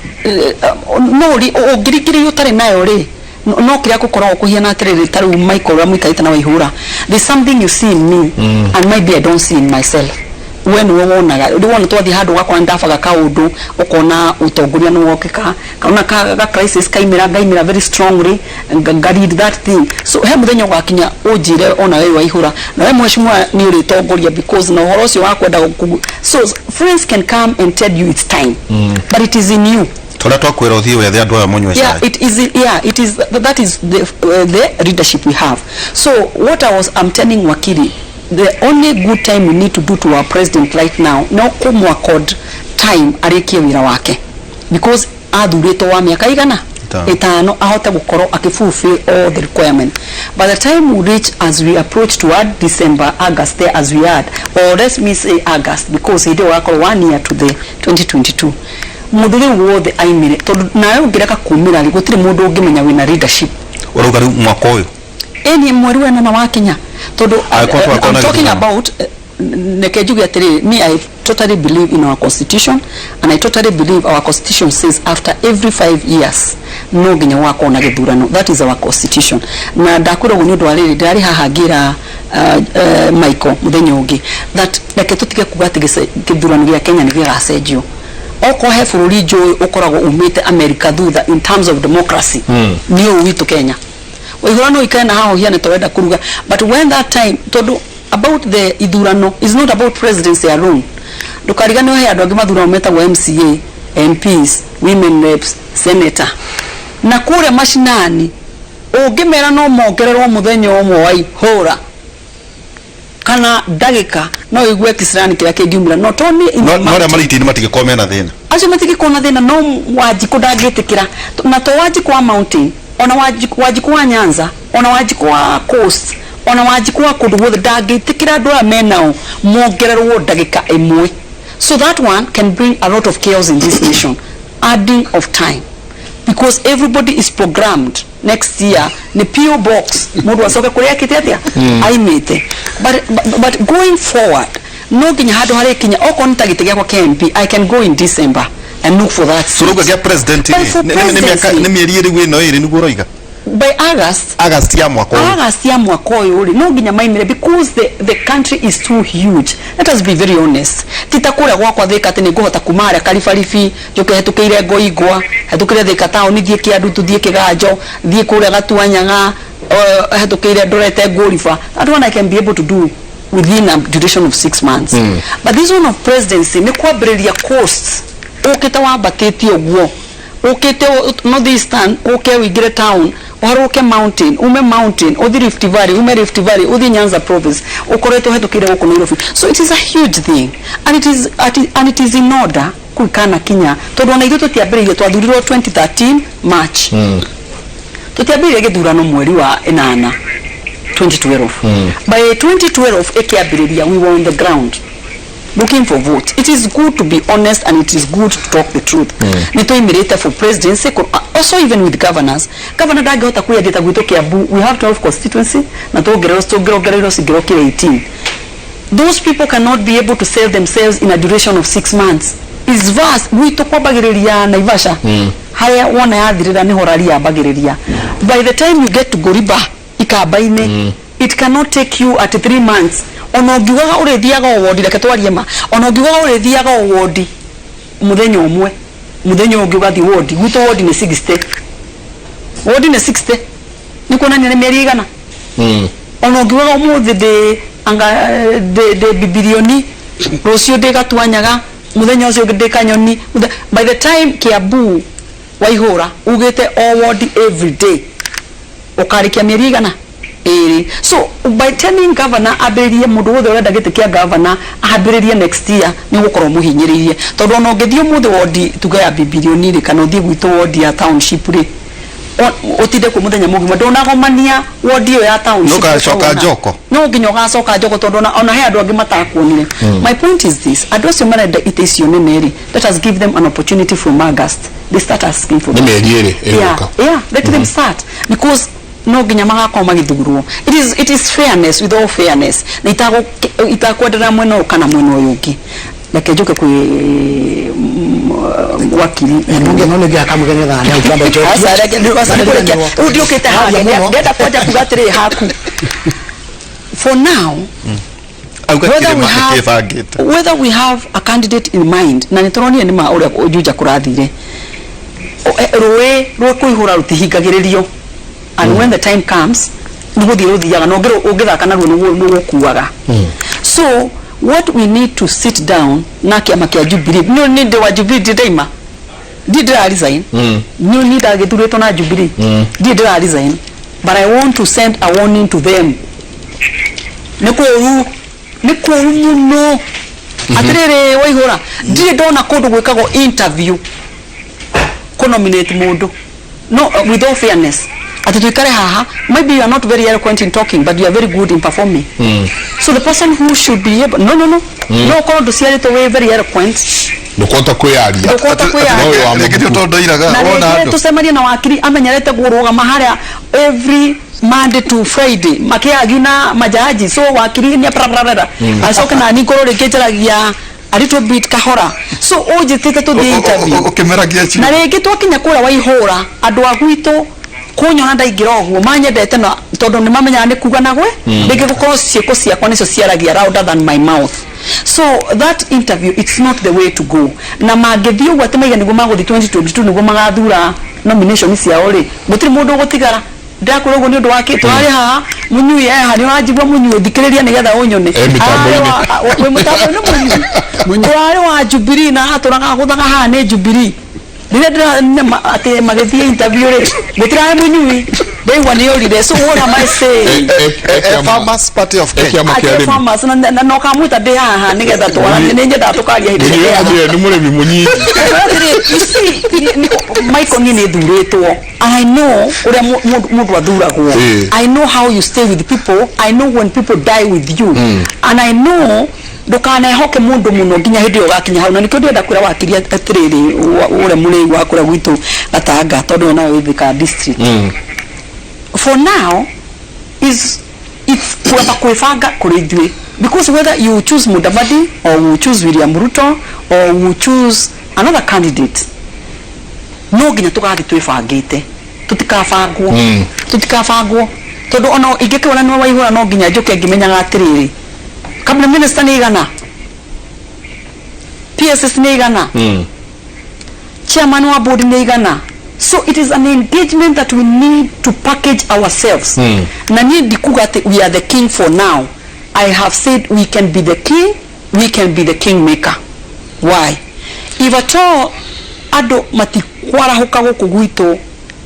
No ũngĩringĩrĩrio ũtarĩ nayo rĩ, no kĩrĩa gũkoragwo kũhiana atĩrĩrĩ, ta rĩu Michael ũrĩa mũikarĩte na Waihũra, there's something you see in me and maybe I don't see in myself. We nĩwe wonaga. Rĩu wona twathiĩ handũ ũgakora nĩndabaga kaũndũ, ũkona ũtongoria nĩ wokĩka, kana ka crisis kaimĩra, ngaimĩra very strongly, nga lead that thing. So he mũthenya ũgakinya ũnjĩre ona we Waihũra na we mheshimiwa nĩ ũrĩtongoria, because na ũhoro ũcio wa kwenda so friends can come and tell you it's time, but it is in you. Tũrĩa twakwĩra ũthiĩ wethe andũ aya mũnyue cai. It is, yeah, it is, that is the leadership we have. So what I'm telling Wakili, the only good time we need to do to our president right now no kũmwaccord time arĩkie wĩra wake, because athurĩtwo wa mĩaka igana? Ĩtano. Ĩtano, ahote gũkorwo akĩfulfill all the requirement. By the time we reach, as we approach toward December, August there, as we had, or let me say August, because hĩndĩ ĩyo wakorwo one year to the 2022, mũndũ rĩu wothe aimĩre, tondũ nawe ũngĩreka kumĩra rĩ, gũtirĩ mũndũ ũngĩmenya wĩna leadership. Ũrauga rĩu mwaka ũyũ? Ĩni mweri wa ĩnana wa kinya, tondũ Angĩkorwo tũgakorwo na I'm talking gĩthurano. about, reke njuge atĩrĩrĩ, me, I totally believe in our constitution, and I totally believe our constitution says after every 5 years no nginya gũgakorwo na gĩthurano. That is our constitution. Na ndakwĩra ũguo nĩ ũndũ wa rĩrĩ, ndĩrarĩ haha ngĩra Michael mũthenya ũngĩ that reke tũtige kuga atĩ gĩthurano gĩa Kenya nĩ gĩgacenjio. Okorwo he bũrũri njũĩ ũkoragwo umĩte America thutha in terms of democracy, nĩ ũyũ witũ Kenya. Waihũra, no ikare na haha ũhiane ta ũrenda kũruga, but when that time, tondũ about the ithurano is not about presidency alone. Ndũkariganĩrwo he andũ angĩ mathurano metagwo MCA, MPs, women reps, senator, na kũrĩa macinani ũngĩmera no mongererwo mũthenya ũmwe, Waihũra, kana ndagĩka, no ũigue kĩcirani kĩrĩa kĩngiumĩra not only in no the no arĩa marĩ itĩ-inĩ matingĩkorwo mena thĩna. Acio matingĩkorwo na thĩna, no Wanjikũ ndangĩtĩkĩra, na to Wanjikũ wa mountain, ona Wanjikũ wa Nyanza, ona Wanjikũ wa coast, ona Wanjikũ wa kũndũ guothe ndangĩtĩkĩra andũ aya menao mongererwo ndagĩka ĩmwe. So that one can bring a lot of chaos in this nation, adding of time, because everybody is programmed next year ni PO box, mũndũ acoke kũrĩa akĩte atĩa aimĩte. But going forward, no nginya handũ harĩ kinya, okorwo nĩ ta gĩtĩ gĩakwa kĩa MP, I can go in December and look for that seat. So rauga gĩa president But for rĩ, nĩ mĩaka presidency- nĩ mĩeri ĩrĩ ĩno ĩrĩ nĩguo ũroiga? By August. August ya mwaka ũyũ. August ya mwaka ũyũ rĩ, no nginya maimĩre, because the country is too huge. Let us be very honest, ti ta kũrĩa gwakwa Thĩka atĩ nĩ ngũhota kuma harĩa Karibaribi, njũke hetũkĩire Ngoingwa, hetũkĩre Thĩka town, thiĩ Kĩandutu, thiĩ Kĩganjo, thiĩ kũrĩa Gatuanyaga, hetũkĩire ndorete Ngũriba. That one I can be able to do within a duration of 6 months, but this one of presidency nĩ kwambĩrĩria coast, ũkĩte wambatĩtie ũguo, ũkĩte north eastern, ũke ũingĩre town, ũharũke mountain, ume mountain ũthi Rift Valley, ume Rift Valley ũthi Nyanza province, ũkoretwo ũhetũkĩire gũkũ Nairobi. So it is a huge thing, and it is in order kũikana kinya, tondũ ona ithuĩ tũtiambĩrĩirie, twathurirwo 2013 March, tũtiambĩrĩirie gĩthurano mweri wa ĩnana 2012. By 2012 ĩkĩambĩrĩria, we were on the ground looking for votes. It is good to be honest and it is good to talk the truth. Nĩ tũimĩrĩte for presidency, also even with governors. Governor ndangĩhota kwĩendia ta gwitũ Kiambu. We have 12 constituency na tũngerongereirwo cingĩrokire 18. Those people cannot be able to sell themselves in a duration of 6 months. Is vast. Gwitũ kwambagĩrĩria Naivasha, harĩa wona yathirĩra nĩ horari yambagĩrĩria. By the time you get to Goriba Ikamba-inĩ, it cannot take you at 3 months. Ona ũngiugaga ũrĩthiaga o wodi, reke twarie ma, ona ũngiugaga ũrĩthiaga o wodi mũthenya ũmwe, mũthenya ũngĩ ũgathiĩ wodi, gwitũ wodi nĩ 60, wodi nĩ 60, nĩ kuonania nĩ mĩeri igana. Ona ũngiugaga ũmũthĩ ndĩ anga ndĩ bibilioni, rũciũ ndĩ Gatuanyaga, mũthenya ũcio ũngĩ ndĩ Kanyoni, by the time Kiambu, Waihũra, ugĩte o wodi every day, ũkarĩkia mĩeri 200. So by telling governor ambĩrĩrie, mũndũ wothe ũrenda gĩtĩ kĩa governor ambĩrĩrie next year, nĩ ũgũkorwo mũhinyĩrĩirie, tondũ ona ũngĩthiĩ ũmũthĩ wodi tuge ya bibilioni rĩ, kana ũthiĩ gwitũ wodi ya township rĩ, ũtinde kuo mũthenya mũgima ndũnagomania wodi ĩyo ya township. Nũgacoka Njoko. No nginya ũgacoka Njoko, tondũ ona he andũ angĩ matakuonire. My point is this: andũ acio marenda itĩ icio nene rĩ, let us give them an opportunity. From August they start asking for Nĩ mĩeri 2 Yeah, ĩgũka. yeah, let them start, because No nginya magakorwo magĩthurwo. It is fairness, with all fairness, na itakwendera mwena ũyũ kana mwena ũyũ ũngĩ. Reke njũke kwĩ wakiri. No nä ngä akamå nä getha nä kwamba. Aca, reke aca, nĩkũrĩkia. Rĩu ndiũkĩte haha ndĩrenda kwanja kuga atĩrĩrĩ haku for now, auga whether we kĩrĩma have nĩkĩbangĩte. Whether we have a candidate in mind, na nĩ tũronire nĩ ma ũrĩa Juja kũrathire. Rũĩ rũkũihũra rũtihingagĩrĩrio, and when the time comes nĩ gũthiĩ rũthiaga na ũngĩthaka naruo nĩgũkuaga. So what we need to sit down na kĩama kĩa Jubilee, nĩ ndĩ wa Jubilee, ndĩ ndaima, ndi ndĩra resign. Nĩ ni ndagĩthurĩtwo na Jubilee, ndi ndĩra resign, but I want to send a warning to them. Nĩ kũũru, nĩ kũũru mũno. Atĩrĩrĩ, Waihũra, ndirĩ ndona kũndũ gwĩkagwo interview kũ nominate mũndũ. No, with all fairness, atĩ tuikare haha, maybe you are not very eloquent in talking, but you are very good in performing. So the person who should be able, no, no, no, no ũkorwo ndũciarĩtwo wĩ very eloquent. Ndũkũhota kwĩyaria. Ndũkũhota kwĩyaria. No wĩ wa Rĩngĩ nĩ mũbuku. tondũ ndoiraga Na wona rĩngĩ andũ tũcemanie na wakiri amenyerete kũrũgama harĩa every Monday to Friday makiagi na majaji, so wakiri nĩ pararara acoke na niĩ ngorwo rĩngĩ njaragia a little bit kahora, so ũnjĩtĩte tũthiĩ interview ũkĩmeragia na rĩngĩ twakinya kũrĩa Waihũra, andũ a gwitũ kũnyona ndaingĩra ũguo manyendete, na tondũ nĩ mamenyaga nĩ kuga nagwe rĩngĩ gũkorwo ciĩko ciakwa nĩcio ciaragia louder than my mouth. So that interview, it's not the way to go. Na mangĩthiĩ ũguo atĩ maiga nĩguo magũthiĩ 2022 nĩguo magathura nomination ciao rĩ, gũtirĩ mũndũ ũgũtigara. Ndakwĩra ũguo nĩ ũndũ wa kĩ tũrarĩ haha, mũnyui eha nĩ ũranjigua, mũnyui ũthikĩrĩria nĩgetha ũnyone. Eh, mĩtambo-inĩ. Wĩ mũtambo-inĩ, mũnyui tũrarĩ wa Jubilee na hatũraga gũthaga haha nĩ Jubilee. Rĩrĩa ndĩra atĩ magĩthiĩ interview rĩ, gũtirarĩ mũnyui, ndaigua nĩ ũrire. So what am I saying? Farmers Party of Kenya. Kĩama kĩa Atĩ arĩmi. farmers na no kamwĩta ndĩ haha nĩgetha twaranie, nĩ nyendaga tũkaria hĩndĩ Mũnyui ĩrĩa. anjĩre nĩ mũrĩmi mũnyinyi. Atĩrĩ, you see, Michael, niĩ nĩ thurĩtwo. I know ũrĩa mũndũ athuragwo. I know how you stay with people. I know when people die with you, and I know ndũkanehoke mũndũ mũno nginya hĩndĩ ĩyo ũgakinya hau. Na nĩkĩo ndĩrenda kwĩra wakiri atĩrĩrĩ, ũrĩa mũrĩi wa kũrĩa gwitũ Gatanga, tondũ we nawe wĩ Thika district, for now is it's kwamba kwĩbanga kũrĩ ithuĩ, because whether you choose Mudavadi or you choose William Ruto or you choose another candidate, no nginya tũgathiĩ twĩbangĩte, tũtikabangwo, tũtikabangwo, tondũ ona ingĩkĩona nĩwe Waihũra, no nginya njũke ngĩmenyaga atĩrĩrĩ, cabinet minister nĩ igana, PSS nĩ igana, chairman wa board nĩ igana. So it is an engagement that we need to package ourselves. Na niĩ ndikuga atĩ we are the king. For now, I have said we can be the king, we can be the king maker. Why? If at all andũ matikwarahũka gũkũ gwitũ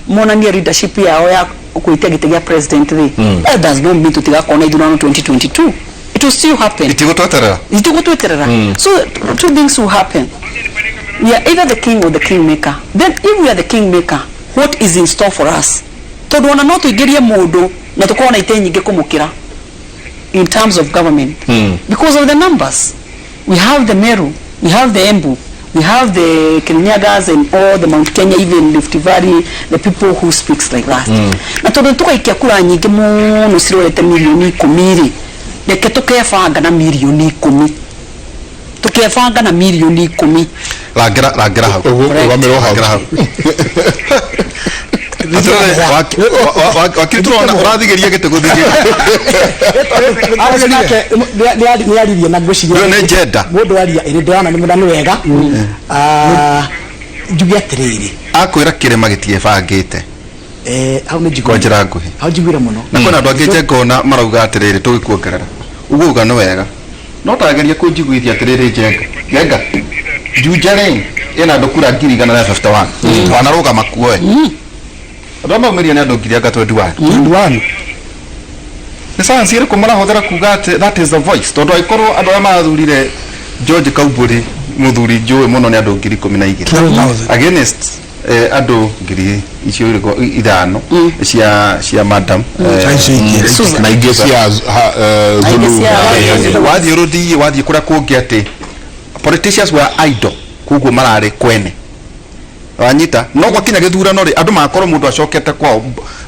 monanie leadership yao ya gwĩtia gĩtĩ gĩa president rĩ, that does not mean tũtigakorwo na ithurano 2022. It will still happen. Itigũtweterera. Itigũtweterera. So two things will happen: we are either the king or the kingmaker. Then if we are the kingmaker, what is in store for us? Tondũ ona no tũingĩrie mũndũ na tũkorwo na itĩ nyingĩ kũmũkĩra in terms of government, because of the numbers we have, the Meru, we have the Embu, we have the Kirinyagas and all the Mount Kenya, even Rift Valley, the people who speaks like that. Na tondũ tũgaikia kura nyingĩ mũno cirorete mirioni 10 rĩ, reke tũkebanga na mirioni 10, tũkebanga na mirioni 10. Rangĩra, rangĩra hau. Ũrũgamĩrwo hau. Rangĩra hau. Atĩrĩrĩ, wakiri tũrona ũrathigeria gĩtĩ gũthigeria. Nä aririe na ngwĩciria Ĩyo nĩ gender. Mũndũ aria ĩrĩ ndĩrona nĩ mũndũ nĩ wega. Ah, njuge atĩrĩrĩ, akwĩra kĩrĩma gĩtiĩbangĩte. Hau nĩ Kwa njiguire njĩra nguhĩ. Hau njiguire mũno. Na kwĩna andũ angĩ njengona marauga atĩrĩrĩ, tũgĩkuongerera ũguo uga nĩ wega, no tageria kũnjiguithia atĩrĩrĩ, Njenga, Njenga, Juja rĩ ĩna andũ kura 151,000, wanarũgama kuoe andũ arĩa maumĩria nĩ andũ ngiri anga 21. 21. Nĩ science ĩrĩkũ marahũthĩra kuga atĩ that is the voice? Tondũ angĩkorwo andũ arĩa marathurire George Kaumbũri, mũthuri njũĩ mũno, nĩ andũ 12,000 12,000. against andũ ngiri icio irĩkũ ithano cia madam Icio ingĩ. Susan. Na ingĩ cia Na ingĩ Zulu. cia- Wathiĩ rũthii, wathiĩ kũrĩa kũngĩ, atĩ politicians were idle, koguo mararĩ kwene wanyita, no gwakinya gĩthurano rĩ, andũ magakorwo mũndũ acokete kwao.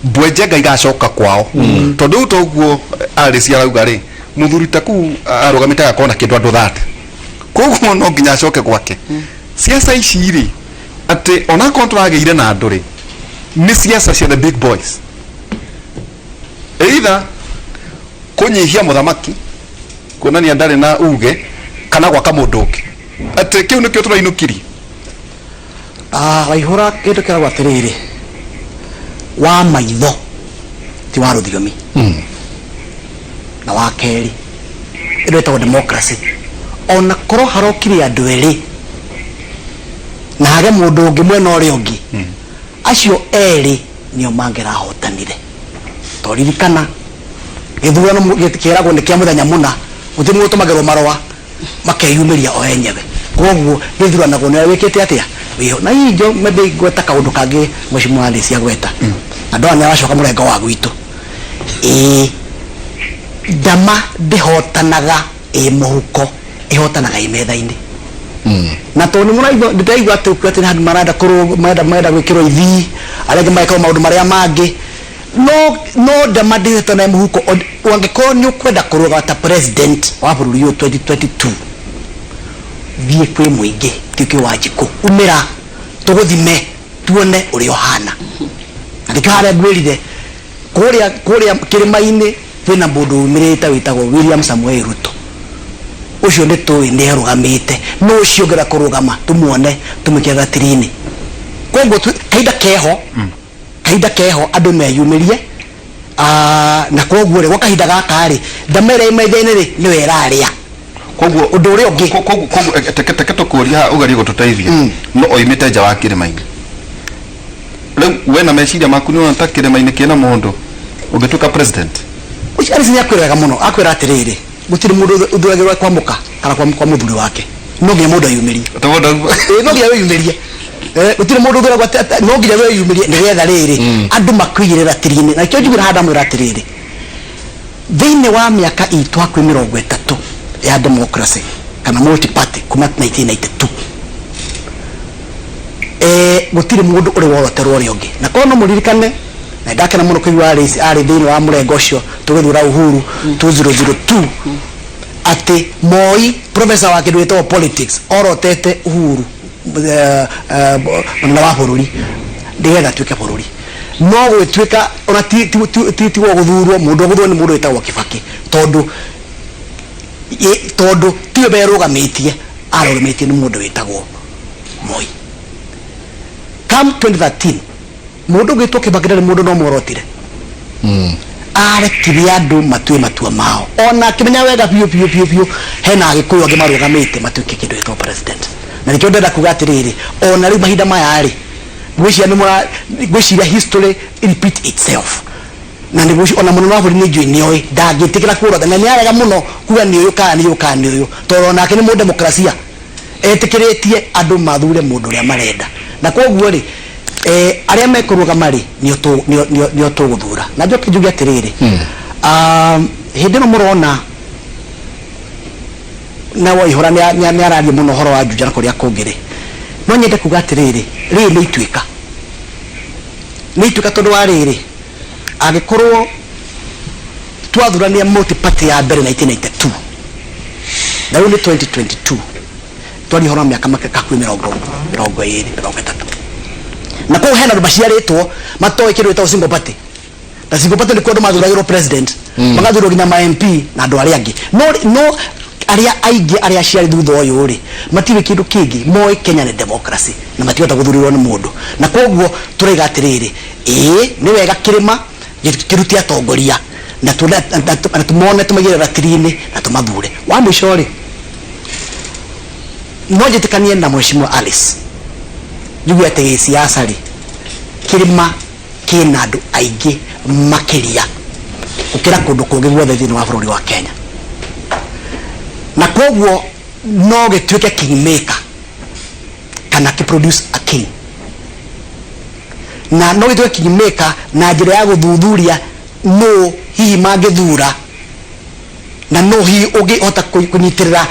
Mbwe Njenga igacoka kwao, tondu riu toguo Alice arauga ri, muthuri ta kuu arugamite agakorwo na kindu andu 30, koguo no nginya acoke gwake. Ciaca ici rĩ, atĩ onakorwo tũragĩire na andũ rĩ, nĩ ciaca cia the big boys, either kũnyihia mũthamaki kuonania ndarĩ na uge kana gwaka mũndũ ũngĩ, atĩ kĩu nĩkĩo tũrainũkirie. Ah, waihũra kĩndũ kĩragwo atĩrĩrĩ, wa maitho ti wa rũthiomi. Na wa kerĩ, ĩno ĩtagwo democracy. Ona korwo harokire andũ erĩ na hage mũndũ ũngĩ mwena ũrĩa ũngĩ, acio erĩ nĩo mangĩrahotanire. Toririkana gĩthurano kĩragwo nĩ kĩa mũthenya mũna, gũtirĩ mũndũ ũtũmagĩrwo marũa, makeyumĩria o enyewe. Koguo gĩthuranagwo nĩ ũrĩa wĩkĩte atĩa wĩho. Na hihi njo maybe ngweta kaũndũ kangĩ Mheshimiwa Alice agweta, andũ aya nĩ aracoka mũrengo wa gwitũ. Ĩĩ, ndama ndĩhotanaga ĩ mũhuko, ĩhotanaga ĩ metha-inĩ. Na tondũ nĩ mũraigua, ndĩraigua atĩ atĩ andũ marenda kũrũ marenda gwĩkĩrwo ithii, arĩa angĩ magekwo maũndũ marĩa mangĩ, no ndama ndĩhotanaga mũhuko. Angĩkorwo nĩ ũkwenda kũrũgama ta president wa bũrũri ũyũ 2022, thiĩ kwĩ mũingĩ, thiĩ kwĩ Wanjikũ, umĩra tũgũthime tuone ũrĩa ũhana. Na nĩkĩo harĩa ngwĩrire kũrĩa kĩrĩma-inĩ kwĩna mũndũ umĩrĩte wĩtagwo William Samoei Ruto. Ũcio nĩ tũĩ nĩ arũgamĩte, no ũcio ũngĩenda kũrũgama tũmuone tũmwĩkĩre ratiri-inĩ. Koguo kahinda keho, kahinda keho andũ meyumĩrie. Na koguo rĩ, gwa kahinda gaka rĩ, ndama ĩrĩa ĩ metha-inĩ rĩ, nĩyo ĩrarĩa. Koguo ũndũ ũrĩa ũngĩ Koguo teke tũkũria haha ũgerie gũtũteithia, no oimĩte nja wa kĩrĩma-inĩ. Rĩu we na meciria maku nĩ ũrona ta kĩrĩma-inĩ kĩna mũndũ ũngĩtuĩka president? Ũcio Alice nĩ akwĩra wega mũno, akwĩra atĩrĩrĩ, gũtirĩ mũndũ ũthuragĩrwo kwa mũka kana kwa mũthuri wake, no nginya mũndũ eyumĩrie. Ĩĩ, no nginya wĩyumĩrie. Gũtirĩ mũndũ ũthuragwo no nginya wĩyumĩrie nĩgetha rĩrĩ andũ makũigĩre ratiri-inĩ. Na nĩkĩo njugire haha, ndamwĩra atĩrĩrĩ, thĩinĩ wa mĩaka itũ hakuhĩ 30 ya democracy kana multi party kuma 1992, gũtirĩ mũndũ ũrĩ woroterwo ũrĩa ũngĩ. Na korwo no mũririkane, na ndakena mũno kũigua Alice arĩ thĩinĩ wa mũrengo ũcio tũgĩthura Uhuru 2002, atĩ Moi, professor wa kĩndũ gĩtagwo politics, orotete Uhuru mũnene wa bũrũri nĩgetha atuĩke bũrũri, no gwĩtuĩka ona ti wa gũthurwo. Mũndũ ũgũthurwo nĩ mũndũ wĩtagwo Kibaki, tondũ tiwe werũgamĩtie, arũgamĩtie nĩ mũndũ wĩtagwo Moi. Come 2013, mũndũ ũgĩtwo Kibaki ndarĩ mũndũ no mworotire, arekire andũ matue matua mao, ona akĩmenya wega biũ biũ biũ biũ hena Agĩkũyũ angĩ marũgamĩte matuĩke kĩndũ gĩtagwo president. Na nĩkĩo ndĩrenda kuga atĩrĩrĩ, ona rĩu mahinda maya rĩ, ngwĩciria nĩ mũra ngwĩciria history repeat itself. Na nĩ ona mũnene wa bũrũri nĩ njũĩ nĩoĩ ndangĩtĩkĩra kũrota, na nĩ arega mũno kuga nĩ ũyũ kana nĩ ũyũ kana nĩ ũyũ, tondũ onake nĩ mũdemokrasia, etĩkĩrĩtie andũ mathure mũndũ ũrĩa marenda. Na koguo rĩ, arĩa mekũrũgama rĩ, nĩo tũgũthura. Na njoke njuge atĩrĩrĩ, hĩndĩ ĩno mũrona na Waihũra nĩ araria mũno ũhoro wa Juja na kũrĩa kũngĩ rĩ, no nyende kuga atĩrĩrĩ, rĩrĩ nĩ ituĩka, nĩ ituĩka, tondũ wa rĩrĩ, angĩkorwo twathurania multi party ya mbere 1992 na rĩu nĩ 2022, twaria ũhoro wa mĩaka hakuhĩ 20, 30. Na kũu hena andũ maciarĩtwo matoĩ kĩndũ gĩtagwo single party, na single party nĩkuo andũ mathuragĩrwo president, magathurwo nginya ma MP na andũ arĩa angĩ. No arĩa aingĩ arĩa aciari thutha ũyũ rĩ, matiũĩ kĩndũ kĩngĩ, moĩ Kenya nĩ democracy na matingĩhota gũthurirwo nĩ mũndũ. Na koguo tũraiga atĩrĩrĩ, ĩĩ, nĩ wega kĩrĩma kĩrute atongoria na tũmone, tũmaigĩre ratiri-inĩ na tũmathure. Wa mũico rĩ, no njĩtĩkanie na Mheshimiwa Alice njuge atĩ gĩsiasa rĩ, kĩrĩma kĩna andũ aingĩ makĩria gũkĩra kũndũ kũngĩ guothe thĩinĩ wa bũrũri wa Kenya, na koguo no gĩtuĩke kingmaker kana kĩ produce a king. Na no gĩtuĩke kingmaker na njĩra ya gũthuthuria nũ hihi mangĩthura na no hihi ũngĩhota kũnyitĩrĩra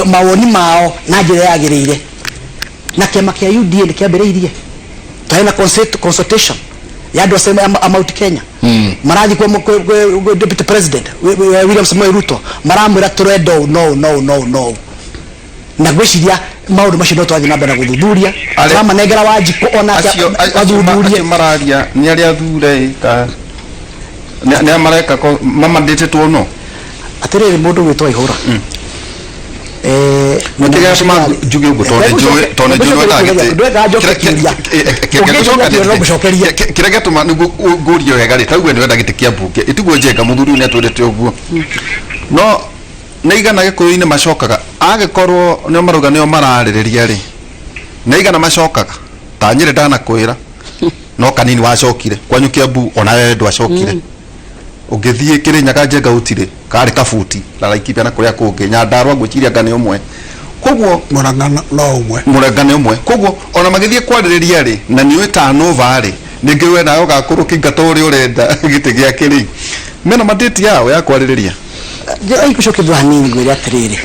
mawoni mao na njĩra yagĩrĩire. Na kĩama kĩa UDA nĩ kĩambĩrĩirie twarĩ na consultation. Ya andũ acio a Mount Kenya marathiĩ kwĩ deputy president William Samoei Ruto, maramwĩra tũrenda ũũ no no no no, na ngwĩciria maũndũ macio no tũrathiĩ na mbere na gũthuthuria. Tũramanengera Wanjikũ onake athuthurie. Acio mararia nĩ arĩa athure ka nĩ arĩa mareka mamandĩtĩtwo no? Atĩrĩrĩ, mũndũ gwĩtwo Ihũra. Nĩkĩ gĩatũma njuge ũguo? Tondũ nĩ njũĩ wendaga gĩtĩ. Ndweka njoke kĩũria. Ũngĩnjokia kĩũria no ngũcokerie. Kĩrĩa gĩatũma nĩguo ngũrie wega rĩ, taugue nĩ wenda gĩtĩ kĩa mbunge, ĩtiguo Njenga mũthuri ũyũ nĩ atwĩrĩte ũguo, no nĩ igana Gĩkũyũ-inĩ macokaga agĩkorwo nĩo marauga nĩo mararĩrĩria rĩ, nĩ igana macokaga ta Nyĩrĩ ndanakwĩra no kanini wacokire kwanyu Kiambu, ona we ndwacokire ũngĩthiĩ Kĩrĩnyaga Njenga gũtirĩ karĩ kabuti na Laikipia na kũrĩa kũngĩ Nyandarua ngwĩciria anga nĩ ũmwe, koguo Mũrang'a no ũmwe. Mũrang'a nĩ ũmwe, koguo ona magĩthiĩ kwarĩrĩria rĩ, na nĩ ũĩ tanova rĩ, ningĩ we nawe ũgakorwo ũkĩingata ũrĩa ũrenda gĩtĩ gĩake rĩ, mena mandate yao ya kwarĩrĩria. Njĩra ikucokia thutha hanini ngwĩre atĩrĩrĩ,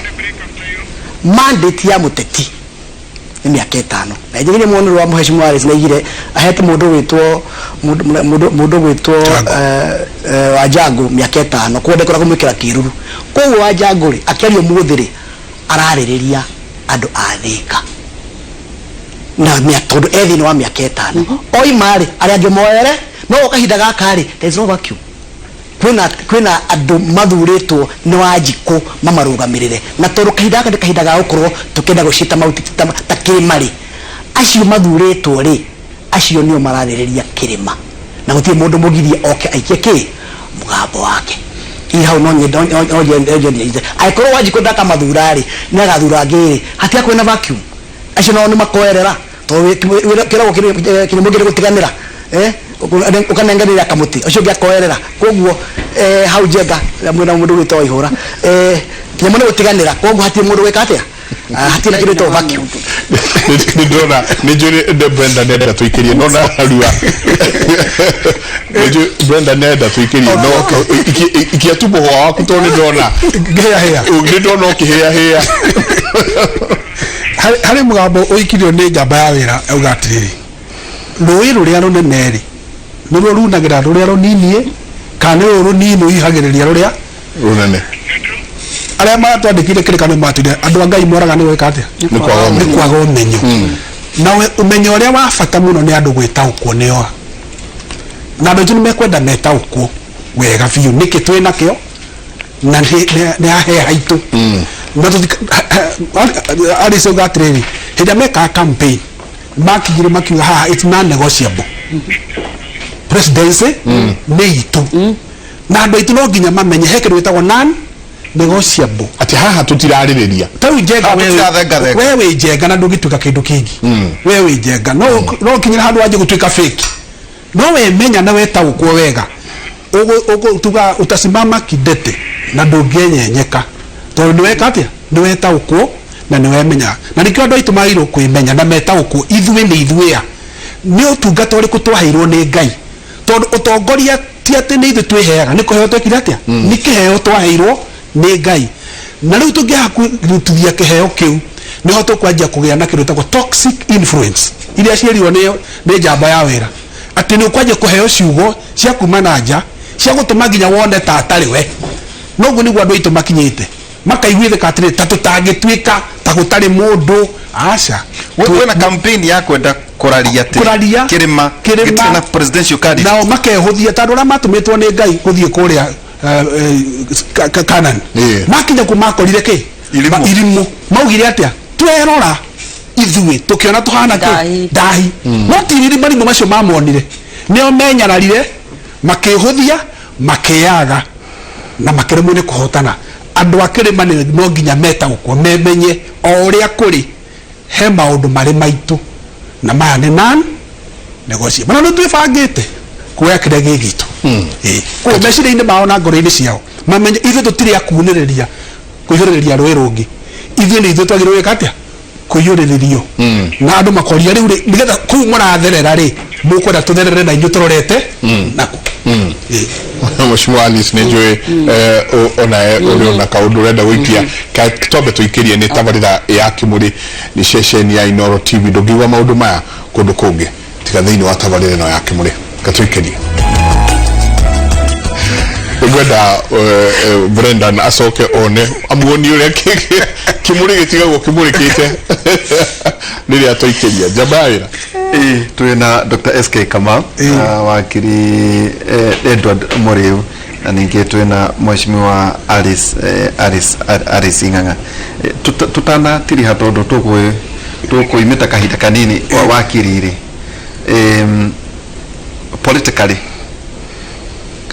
mandate ya mũteti nĩ mĩaka 5, na njĩgire muonero wa mũhecimu Alice naigire ahete mũndũ gwĩtwo mũndũ gwĩtwo Wanjangũ mĩaka 5, koguo ndekora kũmwĩkĩra kĩruru. Koguo Wanjangũ rĩ, akĩaria ũmũthĩ rĩ, ararĩrĩria andũ a Thĩka na tondũ e thĩinĩ wa mĩaka 5 oima rĩ, arĩa angĩ moere no kahinda gaka rĩ, there is no vacuum. Kwĩna andũ mathurĩtwo nĩ Wanjikũ mamarũgamĩrĩre, na tondũ kahinda gaka nĩ kahinda ga gũkorwo tũkĩenda gũciĩta mauti ta kĩrĩma rĩ, acio mathurĩtwo rĩ, acio nĩo mararĩrĩria kĩrĩma, na gũtirĩ mũndũ mũgirie oke aikie kĩ mũgambo wake. Ĩ hau no nyende no nyende angĩkorwo Wanjikũ ndakamathura rĩ, nĩ agathura angĩ rĩ, hatigakorwo na vacuum, acio nao nĩ makoerera tondũ kĩragwo kĩrĩmũ kĩrĩ gũtiganĩra, ũkanenganĩra kamũtĩ ũcio ũngĩ akoerera. Koguo hau Njenga mwĩna mũndũ gwĩtwo Ihũra, nyamũ nĩ gũtiganĩra, koguo hatirĩ mũndũ gwĩka atĩa. Ah, hatirĩ na kĩndũ gĩtagwo vacuum. Nĩ ndĩrona nĩ njũĩ Brenda nĩenda tũikĩrie, no narua nĩ njũĩ Brenda nĩenda tũikĩrie, no ikia tu mũhũa waku tondũ nĩ ndĩrona Ngĩhĩahĩa. Nĩ ndĩrona ũkĩhĩahĩa. Harĩ mũgambo ũikirio nĩ njamba ya wĩra, auga atĩrĩrĩ, rũĩ rũrĩa rũnene rĩ, nĩruo runagĩra rũrĩa rũnini kana nĩ rũrũ rũnini rũihagĩrĩria rũrĩa rũnene? Arĩa matwandĩkire kĩrĩkanĩro matwĩrire andũ a Ngai moraga nĩ gwĩka atĩa? Nĩ kwaga Nĩ ũmenyo. Kwaga ũmenyo. Na ũmenyo ũrĩa wa bata mũno nĩ andũ gwĩtaũkwo nĩo a, na andũ aitũ nĩ mekwenda metaũkwo wega biũ nĩkĩ twĩ nakĩo na nĩ ahe haitũ na Alice auga atĩrĩrĩ, hĩndĩ ĩrĩa mekaga campaign makinyire makiuga haha it's non negotiable, presidency nĩ itũ, na andũ aitũ no nginya mamenye he kĩndũ gĩtagwo non negotiable. Atĩ haha tũtirarĩrĩria. Ta rĩu Njenga, Haha we tũtirathengathenga. we wĩ Njenga na ndũngĩtuĩka kĩndũ kĩngĩ. We wĩ Njenga no ũkinyĩre handũ wanjie gũtuĩka fake, no wemenya na wetaũkwo wega, tuga utasimama kidete na ndũngĩenyenyeka tondũ nĩ weka atĩa, nĩ wetaũkwo na nĩ wemenya. Na nĩkĩo andũ aitũ magĩrĩirwo kwĩmenya na metaũkwo ithuĩ nĩ ithuĩ a, nĩ ũtungata ũrĩkũ twaheirwo nĩ Ngai, tondũ ũtongoria ti atĩ nĩ ithuĩ twĩheaga, nĩ kũheo twekire atĩa, nĩ kĩheo twaheirwo nĩ Ngai. Na rĩu tũngĩaga kũrutithia kĩheo kĩu, nĩho tũkwanjia kũgĩa na kĩndũ gĩtagwo toxic influence iria ciĩrirwo nĩ njamba ya wĩra, atĩ nĩ ũkwanjia kũheo ciugo cia kuma na nja cia gũtũma nginya wone ta atarĩ we. Noguo nĩguo andũ aitũ makinyĩte makaiguithĩka atĩrĩ, ta tũtangĩtuĩka ta gũtarĩ mũndũ, aca. Kwĩna campaign ya kwenda kũraria atĩ Kũraria kĩrĩma kĩrĩma gĩtirĩ na presidential candidate. Nao makehũthia tondũ arĩa matũmĩtwo nĩ Ngai gũthiĩ kũrĩa Canaan makinya kũ makorire kĩ? Irimũ. Irimũ. Maugire atĩa? Twerora ithuĩ tũkĩona tũhana kĩ? Ndahi. Ndahi. No ti riri marimũ macio mamonire, nĩo menyararire, makĩhũthia, makĩyaga na makĩremwo nĩ kũhotana. Andũ a kĩrĩma nĩ no nginya metaũkwo, memenye o ũrĩa kũrĩ he maũndũ marĩ maitũ na maya nĩ non negotiable, na nĩ twĩbangĩte kuoya kĩrĩa gĩ gitũ. Ĩĩ. Koguo meciria-inĩ mao na ngoro-inĩ ciao mamenye ithuĩ tũtirĩ a kunĩrĩria kũihũrĩrĩria rũĩ rũngĩ, ithuĩ nĩ ithuĩ twagĩrĩirwo gwĩka atĩa, kũiyũrĩrĩrio. Na andũ makoria rĩu rĩ, nĩgetha kũu mũratherera rĩ, mũkwenda tũtherere na inyuĩ tũrorete naku? Ĩĩ. Mheshimiwa Alice, nĩ njũĩ onawe ũrĩ ona kaũndũ ũrenda gũikia. Twambe tũikĩrie nĩ tabarĩra ya Kĩmũrĩ, nĩ ceceni ya Inooro TV. Ndũngĩigua maũndũ maya kũndũ kũngĩ tiga thĩinĩ wa tabarĩra ĩno ya Kĩmũrĩ. Katwikerie ngwenda Brendan acoke one amuonie ũrĩa kĩmũrĩ gĩtigagwo kĩmũrĩkĩte rĩrĩa twaikĩria njamba ya wĩra. Ĩĩ, twĩ na Dr. SK Kamau, wakiri Edward Muriu, na ningĩ twĩ na Mheshimiwa Alice Alice Alice Ng'ang'a. Tutanatiriha tondũ tũkũimĩta kahinda kanini wakiri rĩ, politically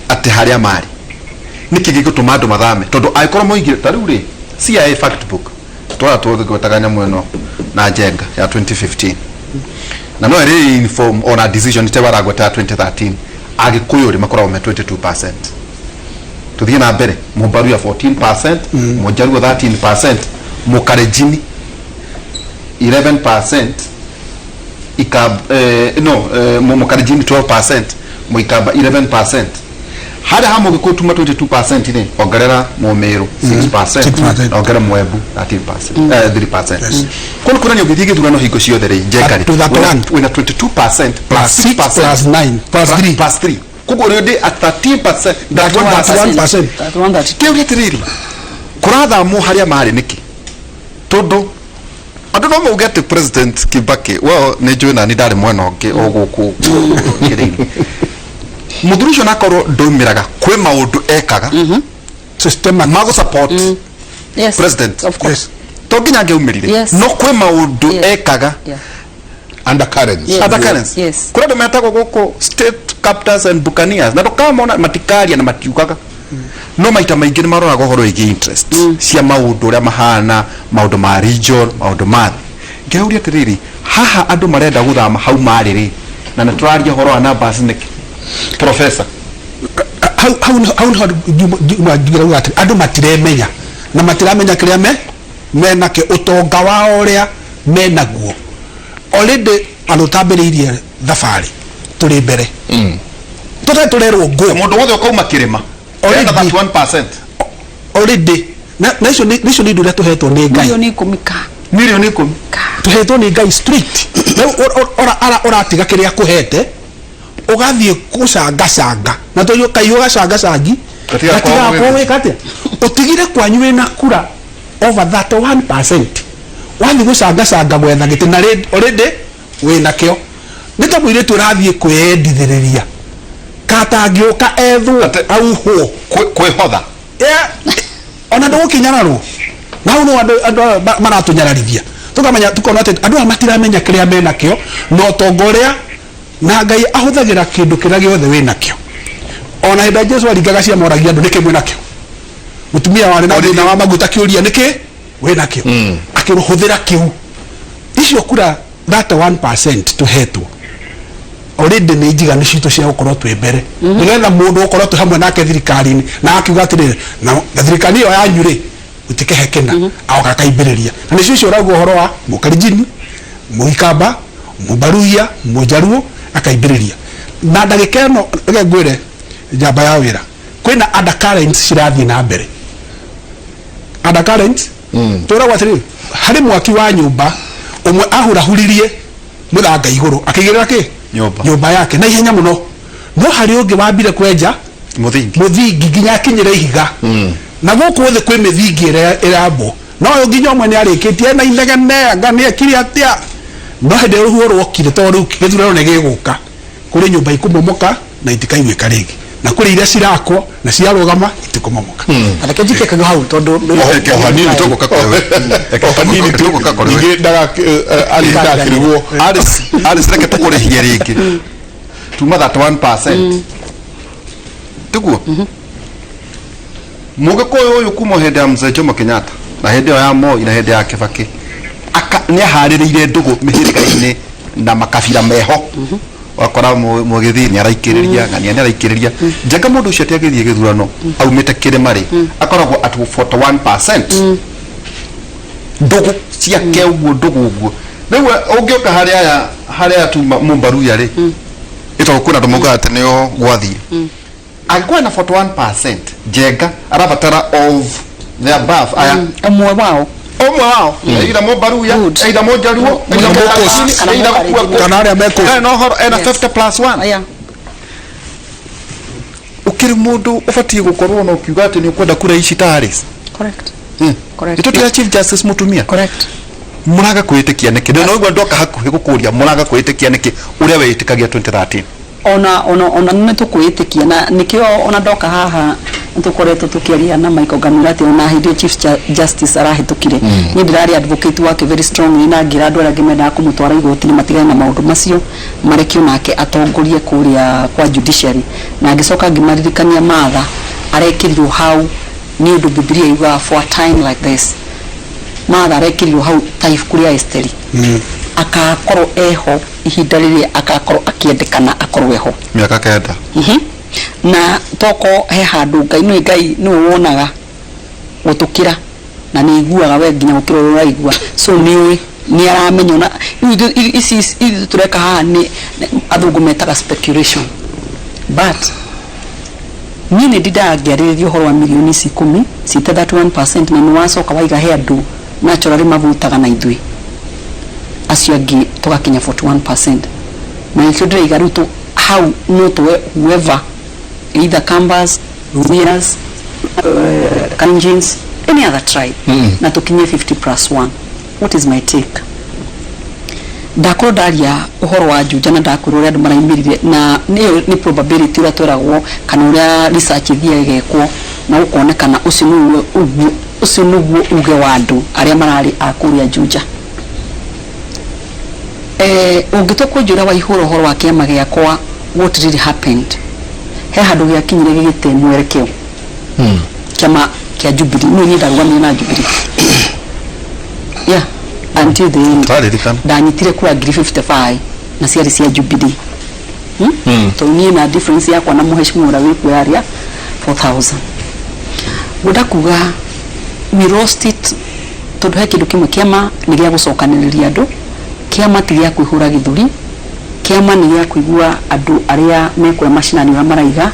atĩ harĩa marĩ nĩkĩ gĩgũtũma andũ mathame, tondũ angĩkorwo moigire ta rĩu rĩ CIA fact book twara tũgwetaga nyamũ ĩno na Njenga ya 2015 na no ĩrĩ inform ona decision ite waragweta ya 2013, Agĩkũyũ rĩ makoragwo me 22%, tuthiĩ na mbere, Mũmbaruya 14%, Mũnjaruo 13%, Mũkarenjini 11%, Ikab, no Mũkarenjini 12%, Mũikamba 11%, harĩa ha Mũgĩkũyũ tuma 22% rĩ, ongerera Mũmĩrũ 6%, 6%. ongerera Mwembu 13%, 3%. Koguo kuonania ũngĩthiĩ gĩthurano hingo ciothe rĩ, Njenga rĩ, To that wĩna one. wĩna 22% plus 6 6% plus 9 plus 3 plus 3, koguo rĩ at 13%. 31%. 31, 32. Kĩu atĩrĩrĩ, kũrathamwo harĩa marĩ nĩkĩ? Tondũ andũ no mauge atĩ President Kibaki, well, nĩ njũĩ nani ndarĩ mwena ũngĩ o gũkũ kĩrĩinĩ, mũthuri ũcio nakorwo ndaumĩraga kwĩ maũndũ ekaga systematic magũ support Yes. President. Of course. To nginya angĩaumĩrire, Yes. no kwĩ maũndũ ekaga. Undercurrents. Yes. Undercurrents. Yes. Kũrĩ andũ metagwo gũkũ state captors and buccaneers, na ndũkamona matikaria na matiugaga, no maita maingĩ nĩ maroraga ũhoro wĩgiĩ interest cia maũndũ ũrĩa mahana, maũndũ ma region, maũndũ ma thĩ. Ngĩũria atĩrĩrĩ, haha andũ marenda gũthama hau marĩ rĩ, na nĩ tũraria ũhoro wa numbers nĩkĩ, professor? Hau hau niho ngiuga atĩ andũ matiremenya na matiramenya kĩrĩa me menakĩo, ũtonga wao ũrĩa menaguo already. Andũ tambĩrĩirie thabarĩ tũrĩ mbere, tũtarĩ tũrerwo ngũ. Mũndũ wothe ũkauma kĩrĩma Already. ena 31%. Already na icio nĩ indo iria tũhetwo nĩ Ngai. 10,000,000 ka. 10,000,000. Tũhetwo nĩ Ngai straight. Rĩu ũratiga kĩrĩa kũhete, ũgathiĩ gũcangacanga na tũiyũ kaiyũ gacangacangi. Gatigakorwo gatigakorwo wĩ- wĩka atĩa ũtigire kwanyu wĩna kura over 31%, wathiĩ gũcangacanga gwetha gĩtĩ na already wĩna kĩo, nĩ ta mũirĩtu ũrathiĩ kwĩyendithĩrĩria katangĩũka ethwo auhwo. Kwĩhotha. Yeah, ona ndũgũkinyararwo na hau no andũ aya maratũnyararithia, tukamenya tukona atĩ andũ aya matiramenya kĩrĩa menakĩo na ũtonga ũrĩa na Ngai ahũthagĩra kĩndũ kĩrĩa gĩothe wĩnakĩo. Ona hĩndĩ ya Jesu aringaga ciama, oragia andũ nĩkĩ mwĩnakĩo. Mũtumia warĩ na thĩna wa maguta kĩũria nĩkĩ wĩnakĩo, akĩhũthĩra kĩu. Icio kura 31% tũhetwo already nĩ njiganu citũ cia gũkorwo twĩ mbere, nĩgetha mũndũ gũkorwo twĩ hamwe nake thirikari-inĩ na akiuga atĩrĩrĩ, na thirikari ĩyo yanyu rĩ, mũtikehe kĩna, agoka akaimbĩrĩria na nĩcio icio ũrauga ũhoro wa Mũkarinjini, Mũikamba, Mũbaruhia, Mũjaruo, akaimbĩrĩria na ndagĩka ĩno. Reke ngwĩre, njamba ya wĩra, kwĩna undercurrents cirathiĩ na mbere. Undercurrents twĩragwo atĩrĩrĩ, harĩ mwaki wa nyũmba ũmwe ahurahuririe mũthanga igũrũ akĩigĩrĩra kĩ Nyũmba. Nyũmba yake na ihenya mũno, no harĩ ũngĩ wambire kwenja mũthingi. Mũthingi nginya akinyĩre ihiga, na gũkũ thĩ kwĩ mĩthingi ĩrĩa ĩrambwo, no ũyũ nginya ũmwe nĩ arĩkĩtie ena inegene, anga nĩ ekire atĩa, no hĩndĩ ĩrĩa rũhuho rwokire, tondũ rĩu gĩthurano nĩ gĩgũka, kũrĩ nyũmba ikũmomoka na itikaiguĩka rĩngĩ, na kũrĩ iria cirakwo na ciarũgama itikũmomoka. Reke njikie kago hau tondũ O hanini. Tũgũka kũrĩ we. O hanini tu. Tũgũka kũrĩ we. Ningĩ Alice ndakĩrigwo. Alice, Alice, reke tũkũrĩhie rĩngĩ tuma 31% tiguo Mũgĩkũyũ ũyũ kuma hĩndĩ ya Mzee Jomo Kenyatta na hĩndĩ ĩyo ya Moi na hĩndĩ ya Kibaki nĩ aharĩrĩire ndũgũ mĩhĩrĩga-inĩ na makabira meho, wakora Mũgĩthii nĩ araikĩrĩria, ng'ania nĩ araikĩrĩria Njenga. Mũndũ ũcio atĩ agĩthiĩ gĩthurano aumĩte kĩrĩma rĩ, akoragwo at 41% ndũgũ ciake ũguo, ndũgũ ũguo. Rĩu ũngĩũka harĩa aya, harĩa tuma Mũmbaruya rĩ, ĩtondũ kwĩna andũ maugaga atĩ nĩo gwathiĩ, angĩkorwo na 41%, Njenga arabatara of the above aya. Ũmwe wao. Ũmwe wao, either Mũmbaruya, Good. either Mũjaruo, either Mũkalenjin, Mũkalenjin, kana either Mũkalenjin. Mũkwa- Kana arĩa me kũu. Ena ũhoro ena Yes. 50 plus 1. Aya. Gũkĩrĩ mũndũ ũbatiĩ gũkorwo na ũkiuga atĩ nĩ ũkwenda kura ici ta Alice. Correct. Correct. Nĩ tũtiga Chief Justice mũtumia. Correct. Mũraga kwĩtĩkia nĩkĩ? Na noigua ndoka hakuhĩ gũkũria, mũraga kwĩtĩkia nĩkĩ ũrĩa wĩtĩkagia 2013? Ona nĩ tũkwĩtĩkia, na nĩkĩo ona ndoka haha nĩtũkoretwo tũkĩaria na Michael Ngamĩra atĩ ona hĩndĩ ĩyo Chief Justice arahĩtũkire, niĩ ndĩrarĩ advocate wake very strongly, na ngĩra andũ arĩa angĩ mendaga kũmũtwara igoti-inĩ matigane na maũndũ macio, marekio nake atongorie kũrĩa kwa judiciary. Na ngĩcoka ngĩmaririkania Martha arekĩrirwo hau nĩ ũndũ Bibilia yugaga for a time like this. Martha arekĩrirwo hau ta ibuku rĩa Esteri, akakorwo eho ihinda rĩrĩa akakorwo akĩendekana akorwo eho. Mĩaka 9. Na toko he handũ Ngai nĩwe, Ngai nĩwe wonaga gũtũkĩra na nĩ iguaga we nginya gũkĩra ũrĩa ũraigua, so nĩũĩ nĩ aramenya. Ona rĩu ici ithuĩ tũreka haha nĩ athũngũ metaga speculation, but niĩ nĩ ndindaga ngĩarĩrĩria ũhoro wa mirioni ici 10 ciĩte 31%, na nĩ wacoka waiga he andũ naturally mavutaga na ithuĩ acio angĩ tũgakinya 41%, na nĩkĩo ndĩraiga rĩu hau no tuwe whoever, either Kambas, Luhyas, Kalenjins, any other tribe, na tukinye 50 plus 1. What is my take? Ndakorwo ndaria ũhoro wa Juja na ndakwĩrwo ũrĩa andũ maraimĩrire, na nĩyo nĩ probability ũrĩa tweragwo kana ũrĩa research ĩthiaga ĩgekwo na gũkonekana ũcio nĩguo ũguo, ũcio nĩguo uge wa andũ arĩa mararĩ a kũrĩa Juja. Ũngĩtua kũnjũra waihũra ũhoro wa kĩama gĩakwa, what really happened, he handũ gĩakinyire gĩgĩte mwerekeo kĩama kĩa Jubilee. Niĩ ndarũgamire na Jubilee, yeah, until the end. Twaririkana. Ndanyitire kura 55,000 na ciarĩ cia Jubilee, Tondũ niĩ na difference yakwa na mũheshimiwa ũrĩa wĩkuo yarĩa 4000. Ngwenda kuga we lost it tondũ he kĩndũ kĩmwe: kĩama nĩ gĩa gũcokanĩrĩria andũ, kĩama ti gĩa kwĩhũra gĩthũri, kĩama nĩ gĩa kũigua andũ arĩa mekũrĩa macinani ũrĩa maraiga.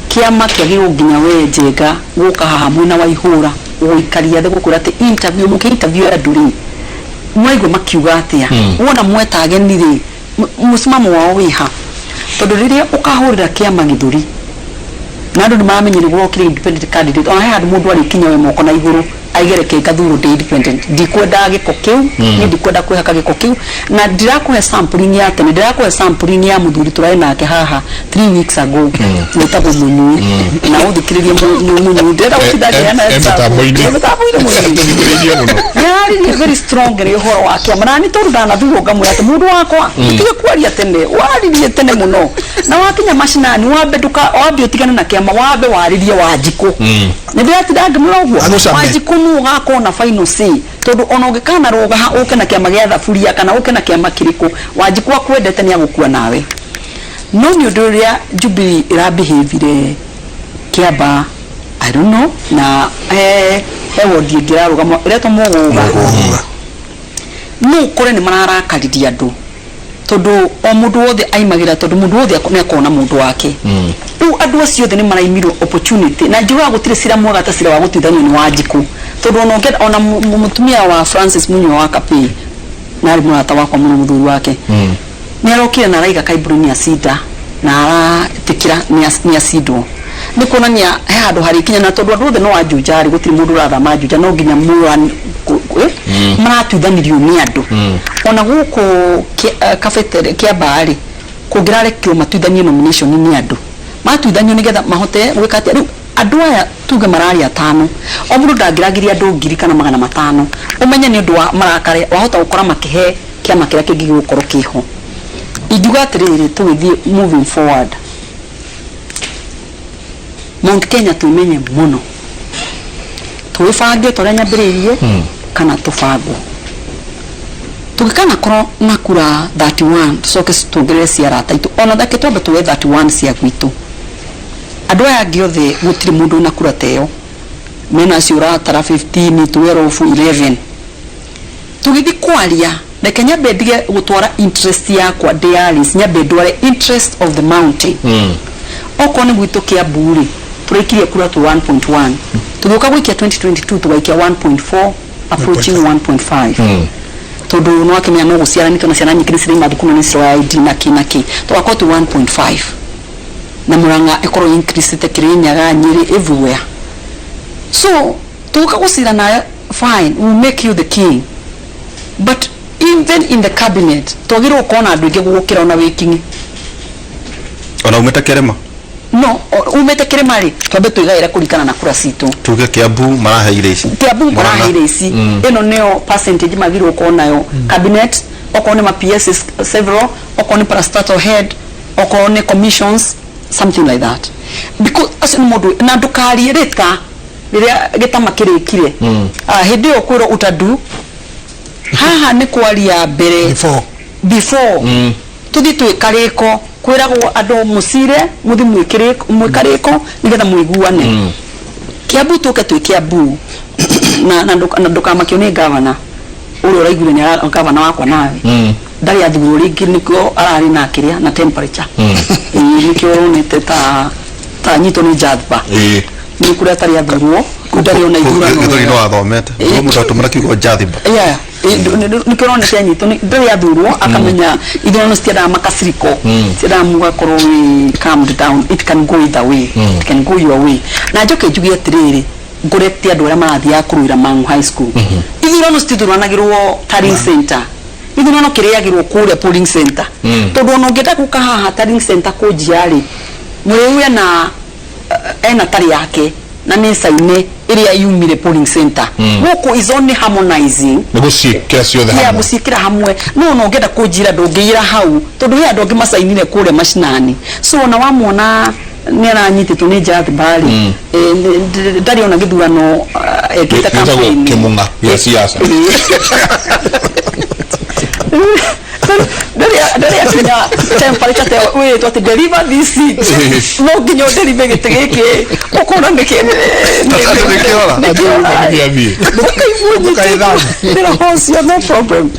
Kĩama kĩagĩrĩirwo nginya we Njenga gũka haha mwena wa ihũra gũikaria thĩ gũkwĩra atĩ interview, mũkĩ interview andũ rĩ, mwaigua makiuga atĩa, wona mweta ageni rĩ, mũsimamo wao wĩha, tondũ rĩrĩa ũkahũrĩra kĩama gĩthũri na andũ nĩ maramenya nĩ gũrokire independent candidate, ona he handũ mũndũ arĩkinya we moko na igũrũ aigereke ngathurwo ndĩ independent, ndikwenda gĩko kĩu. Niĩ ndikwenda kwĩhaka gĩko kĩu, na ndirakũhe sampling ya tene, ndirakũhe sampling ya mũthuri tũrarĩ nake haha 3 weeks ago wĩtagwo Mũnyui, na ũthikĩrĩrie Mũnyui, ndĩrenda gũtinda ngĩheana e mĩtambo-inĩ. Mĩtambo-inĩ Mũnyui Tũthikĩrĩirie mũno. Nĩararirie very strong nĩ ũhoro wa kĩama, na nĩ tondũ ndanathurwo ngamwĩra atĩ mũndũ wakwa ũtige kwaria tene, waririe tene mũno na wakinya macinani wambe nduka wambe ũtigane na kĩama, wambe warĩrie Wanjikũ. Nĩ ndĩratinda ngĩmwĩra ũguo. Agũcame. Wanjikũ nũ ũgakorwo na final say, tondũ ona ũngĩkanarũga ha ũke na kĩama gĩa thaburia kana ũke na kĩama kĩrĩkũ, Wanjikũ akwendete nĩ agũkua nawe. No nĩ ũndũ ũrĩa Jubilee ĩrabehavire kĩamba, I don't know, na he wondi ĩngĩ ĩrarũgama ĩretwo Mũgũga, no ũkore nĩ mararakaririe andũ tondũ o mũndũ wothe aimagĩra, tondũ mũndũ wothe nĩ akorwo na mũndũ wake. Rĩu andũ acio othe nĩ maraimirwo opportunity, na njugaga gũtirĩ cira mwega ta cira wa gũtuithanio nĩ Wanjikũ, tondũ ona ũngĩenda ona mũtumia wa Francis Munyua wa Kapĩ, na arĩ mũrata wakwa mũno, mũthuri wake nĩ arokire na araiga Kaiburu nĩ acinda na aratĩkĩra nĩ acindwo, nĩ kuonania he handũ harĩkinya, na tondũ andũ othe no anjunja rĩ, gũtirĩ mũndũ ũrathama Juja, no nginya maratuithanirio nĩ andũ. Ona gũkũ kabete Kĩambaa rĩ, kũngĩrarekirwo matuithanie nomination nĩ andũ matuithanio nĩgetha mahote gwĩka atĩa. Rĩu andũ aya tuge mararĩ atano, o mũndũ ndangĩragiria andũ 1,500, ũmenye nĩ ũndũ wa marakare wahota gũkora makĩhe kĩama kĩrĩa kĩngĩ gĩgũkorwo kĩho. Ingiuga atĩrĩrĩ, tũgĩthiĩ moving forward, Mount Kenya tũmenye mũno, twĩbange ta ũrĩa nyambĩrĩirie kana tũbangwo tũgĩkanakorwo na kura 31, tũcoke tuongerere cia arata aitũ, ona thake twambe tuoe 31 cia gwitũ. Andũ aya angĩ othe gũtirĩ mũndũ wĩna kura ta ĩyo, mena acio ũratara 15, 12, 11. Tũgĩthiĩ kwaria, reke nyambe ndige gũtwara interest yakwa ndĩ Alice, nyambe ndware interest of the mountain. Okorwo nĩ gwitũ Kiambu rĩ, tũraikirie kura tu 1.1, tũgĩũka gũikia 2022 tũgaikia 1.4 approaching 1.5, tondũ nĩ wakĩmenya no gũciaranĩtwo na ciana nyingĩ nĩ ciraima thukuru na nĩ ciroya ID na kĩ na kĩ, tũgakorwo tu 1.5. Na Murang'a ĩkorwo increasete, Kirinyaga, Nyeri, everywhere. So tuka gucira nawe, fine, we will make you the king, but even in the cabinet twagĩrĩirwo gũkorwo na andũ aingĩ gũgũkĩra ona wĩ king. Ona umĩte kĩrĩma? No umĩte kĩrĩma rĩ, twambe twĩgaĩre kũringana na kura citũ. Tuge Kiambu maraheire ici. Kiambu Murang'a. maraheire ici, ĩno nĩyo percentage magĩrĩirwo gũkorwo nayo cabinet, okorwo nĩ ma PS several, okorwo nĩ parastatal head, okorwo nĩ commissions, something like that, because acio nĩ mũndũ na ndũkarie rĩta rĩrĩa gĩtama kĩrĩkire. Ah, hĩndĩ ĩyo kwĩrwo utadu haha nĩ kwaria mbere. Before. Before tuthi twĩkarĩko kwĩragwo andũ mũcire mũthi mwĩkarĩko nĩgetha mũiguane. Kiambu tũke twĩ Kiambu na ndũkamakio nĩ gavana ũrĩa ũraiguire nĩ gavana wakwa nawe ndarĩ athurwo rĩngĩ, nĩkĩo ararĩ na kĩrĩa na temperature. Ĩĩ, nĩkĩo ũronete ta nyitwo nĩ jadhba. Nĩ kũrĩa atarĩ athurwo, ndarĩ ona ithurano. Gĩthũri no athomete. Mũndũ atũmĩra kiugo jathiba. Yeah, nĩkĩo ũronete anyitwo ndarĩ athurwo, akamenya ithurano citiendaga makasiriko, citiendaga mũgakorwo wĩ calmed down. It can go either way, it can go your way. Na njoke njuge atĩrĩrĩ, ngũrete andũ arĩa marathiaga kũrũĩra Mang'u High School, ithurano citithuranagĩrwo tallying center, ithurano kĩrĩagĩrwo kũrĩa polling center, tondũ ona ũngĩenda gũka haha tallying center kũnjia rĩ, mũrĩu ena tari yake na nĩ caine ĩrĩa yumire polling center. Gũkũ is only harmonizing. Nĩ gũciĩkĩra ciothe ya hamwe. Gũciĩkĩra hamwe, no ona ũngĩenda kũnjira ndũngĩira hau, tondũ he andũ angĩ macainire kũrĩa macinani. So ona wamwona nĩ aranyitĩtwo nĩ Jadhbari, ndarĩ ona gĩthurano ekĩte Gĩtagwo campaign. kĩmũng'a gĩa siasa. Ndarĩ akinya temperature ta wĩrĩtwo atĩ deliver this seat, no nginya ũdeliver gĩtĩ gĩkĩ, ũkona nĩkĩ. Nĩkĩora. Nĩgĩathiĩ. Ũkaigua nyitĩtwo nĩ roho ũcio, no problem.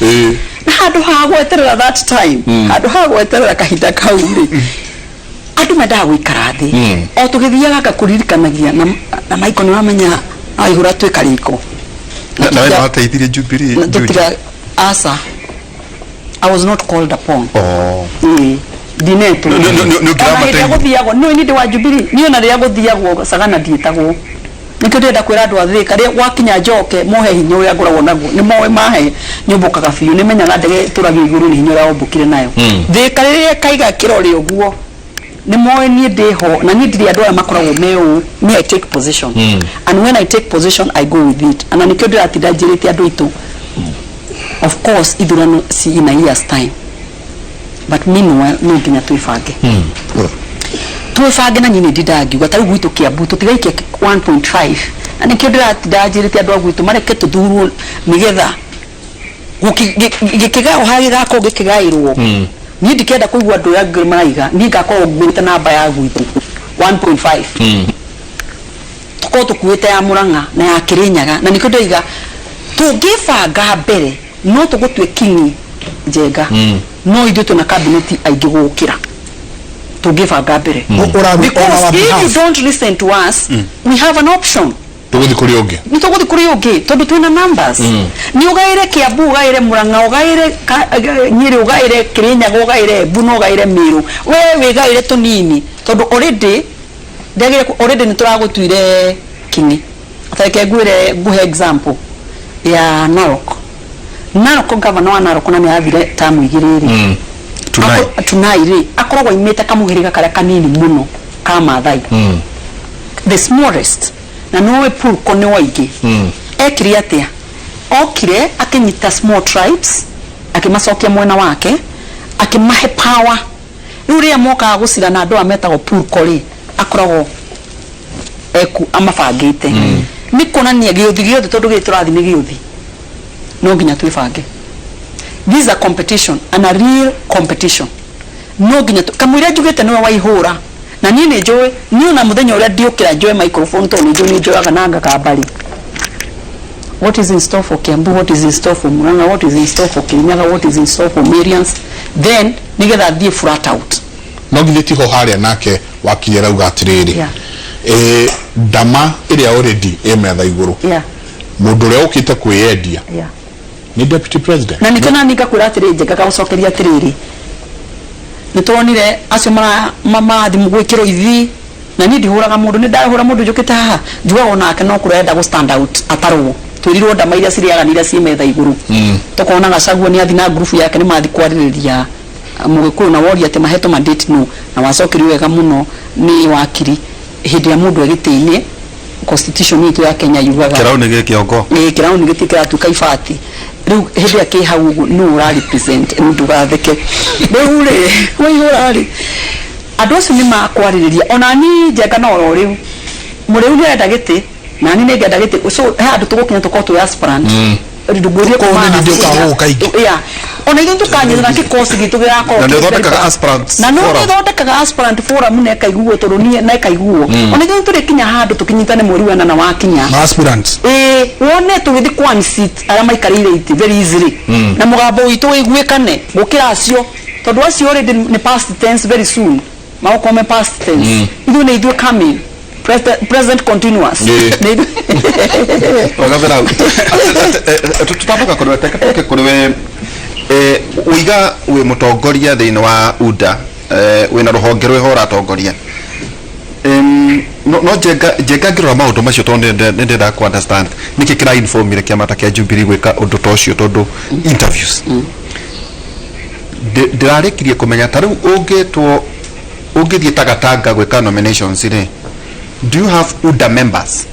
Na handũ ha gweterera that time, handũ ha gweterera kahinda kau rĩ, andũ mendaga gũikara thĩ o tũgĩthiaga ngakũririkanagia na Michael, nĩ wamenya waihũra twĩ karĩko. Na we wateithirie Jubilee. Na tũtiga asa, I was not called upon. Oh. Ĩĩ, ndinetwo. Nĩ Ona hĩndĩ ũngĩramateithia. ĩrĩa gũthiagwo nĩ nĩ ndĩ wa Jubilee niĩ, ona rĩrĩa gũthiagwo Sagana ndiĩtagwo. Nĩkĩo ndĩrenda kwĩra andũ a Thĩka, rĩrĩa gwakinya njoke mohe hinya ũrĩa ngoragwo naguo, nĩ moĩ mahe nyũmbũkaga biũ, nĩ menyaga ndege ĩtũragio igũrũ nĩ hinya ũrĩa wombũkire nayo. Thĩka rĩrĩa ĩkaiga kĩrore ũguo, nĩ moĩ niĩ ndĩho, na niĩ ndirĩ andũ aya makoragwo me ũũ. Me, I take position, and when I take position, I go with it. Na nĩkĩo ndĩratinda njĩrĩte andũ aitũ, of course ithurano ci in a year's time, but meanwhile no nginya twĩbange, twĩbange. Na niĩ nĩ ndindaga ngiuga ta rĩu gwitũ Kiambu tũtigaikia 1.5, na nĩkĩo ndĩratinda njĩrĩte andũ a gwitũ mareke tũthurwo nĩgetha gĩkĩgayo harĩa gĩgakorwo gĩkĩgaĩrwo. Niĩ ndikenda kũigua andũ arĩa angĩ maraiga, niĩ ngakorwo nguĩte namba ya gwitũ 1.5, tũkorwo tũkuĩte ya Murang'a na ya Kirinyaga. Na nĩkĩo ndĩroiga tũngĩbanga mbere no tũgũtue kingi Njenga, no ithuĩ twĩna kabineti aingĩ gũgũkĩra tũngĩbanga mbere. On Because our if you behalf. don't listen to us, we have an option. Tũgũthiĩ kũrĩ ũngĩ. Nĩ tũgũthiĩ kũrĩ ũngĩ tondũ twĩna numbers. Nĩ ũgaĩre Kiambu, ũgaĩre Murang'a, ũgaĩre Nyĩrĩ, ũgaĩre Kirinyaga, ũgaĩre Embu na ũgaĩre Mĩrũ, we wĩgaĩre tũnini tondũ already ndagĩrĩ already nĩ tũragũtuire kingi. Tareke ngwĩre, nguhe example ya Narok. Narok, governor wa Narok na nĩ athire tamu igĩrĩ rĩ. Tunai. Tunai rĩ, akoragwo aimĩte kamũhĩrĩga karĩa kanini mũno ka Maathai, the smallest, na nowe Purko nĩ waingĩ. Ekire atĩa? Okire akĩnyita small tribes, akĩmacokia mwena wake, akĩmahe power. Rĩu rĩrĩa mokaga gũcira na andũ aya metagwo Purko rĩ, akoragwo eku amabangĩte nĩ kuonania gĩũthi gĩothe, tondũ gĩkĩ tũrathiĩ nĩ gĩũthi, no nginya twĩbange. This is a competition, and a real competition. No nginya kamũira njugĩte nĩwe waihũra, na niĩ nĩ njũĩ niĩ ona mũthenya ũrĩa ndiũkĩra njoe microphone, tondũ nĩ njũĩ nĩ njoyaga na ngakamba rĩ, what is in store for Kiambu, what is in store for Murang'a, what is in store for Kirinyaga, what is in store for Merians, then nigetha thiĩ flat out. No githĩ tiho harĩa nake wakiri arauga atĩrĩrĩ, ndama ĩrĩa already ĩ metha igũrũ, mũndũ ũrĩa ũkĩte kwĩyendia nĩ deputy president. Na nikio nani ngakwĩra atĩrĩ, Njenga, gagũcokeria atĩrĩrĩ, Nĩ tũronire acio marathi gwĩkĩrwo ithi, na niĩ ndihũraga mũndũ, nĩ ndahũra mũndũ njũkĩte haha njugaga onake no kũrenda gũ stand out atarwo. Twĩrirwo ndama iria cirĩaga nĩ iria ciĩ metha igũrũ. Tũkona Gachagua nĩ athi na ngurubu yake, nĩ mathi kwarĩrĩria Mũgĩkũyũ na woria atĩ mahetwo mandate no na wacokerio wega mũno nĩ wakiri. Hĩndĩ ĩrĩa mũndũ e gĩtĩ-inĩ, constitution itũ ya Kenya yugaga Kĩraũ nĩ gĩ kĩongo. Ĩĩ, kĩraũ nĩ gĩtĩ kĩratuĩka ibati rĩu. Hĩndĩ ĩrĩa kĩ hau ũguo nũ ũra represent rĩu? Ndũgatheke rĩu rĩ, waihũra rĩ, andũ acio nĩ makwarĩrĩria. Ona ni Njenga no oro rĩu Mũrĩu nĩ arenda gĩtĩ na ni nĩngenda gĩtĩ, so he handũ tũgũkinya tũkorwo twĩ aspirant. Ndũngũrie. Kũu nĩ nĩ ũkaga kaingĩ. Yeah, ona ithuĩ tũkanyitana kĩkosi gitũ gĩgakorwo Na nĩ kĩ ũthondekaga aspirants na no forum. Nĩ aspirant forum na ĩkaiguo tondũ niĩ na ĩkaiguo. Ona ithuĩ tũrĩkinya handũ tũkĩnyitane mweri wa ĩnana wakinya. Ma aspirants. Ĩĩ, wone tũgĩthiĩ kwa seat arĩa maikarĩire itĩ very easily na mũgambo witũ wĩiguĩkane gũkĩra acio, tondũ acio already nĩ past tense. Very soon magũkorwo me past tense. Ithuĩ nĩ ithuĩ coming present, present continuous. Nĩ Wagabera hau tutamboka kũrĩ we, teke tũke kũrĩ we. Ũiga wĩ mũtongoria thĩinĩ wa UDA, wĩna rũhonge rwĩho ũratongoria. No Njenga ngĩrora maũndũ macio, tondũ nĩ ndĩrenda ku understand nĩkĩ kĩra informire kĩama ta kĩa Jubilee gwĩka ũndũ ta ũcio, tondũ interviews ndĩrarĩkirie kũmenya ta rĩu ũngĩtwo ũngĩthiĩ ta Gatanga gwĩka nominations rĩ, do you have UDA members?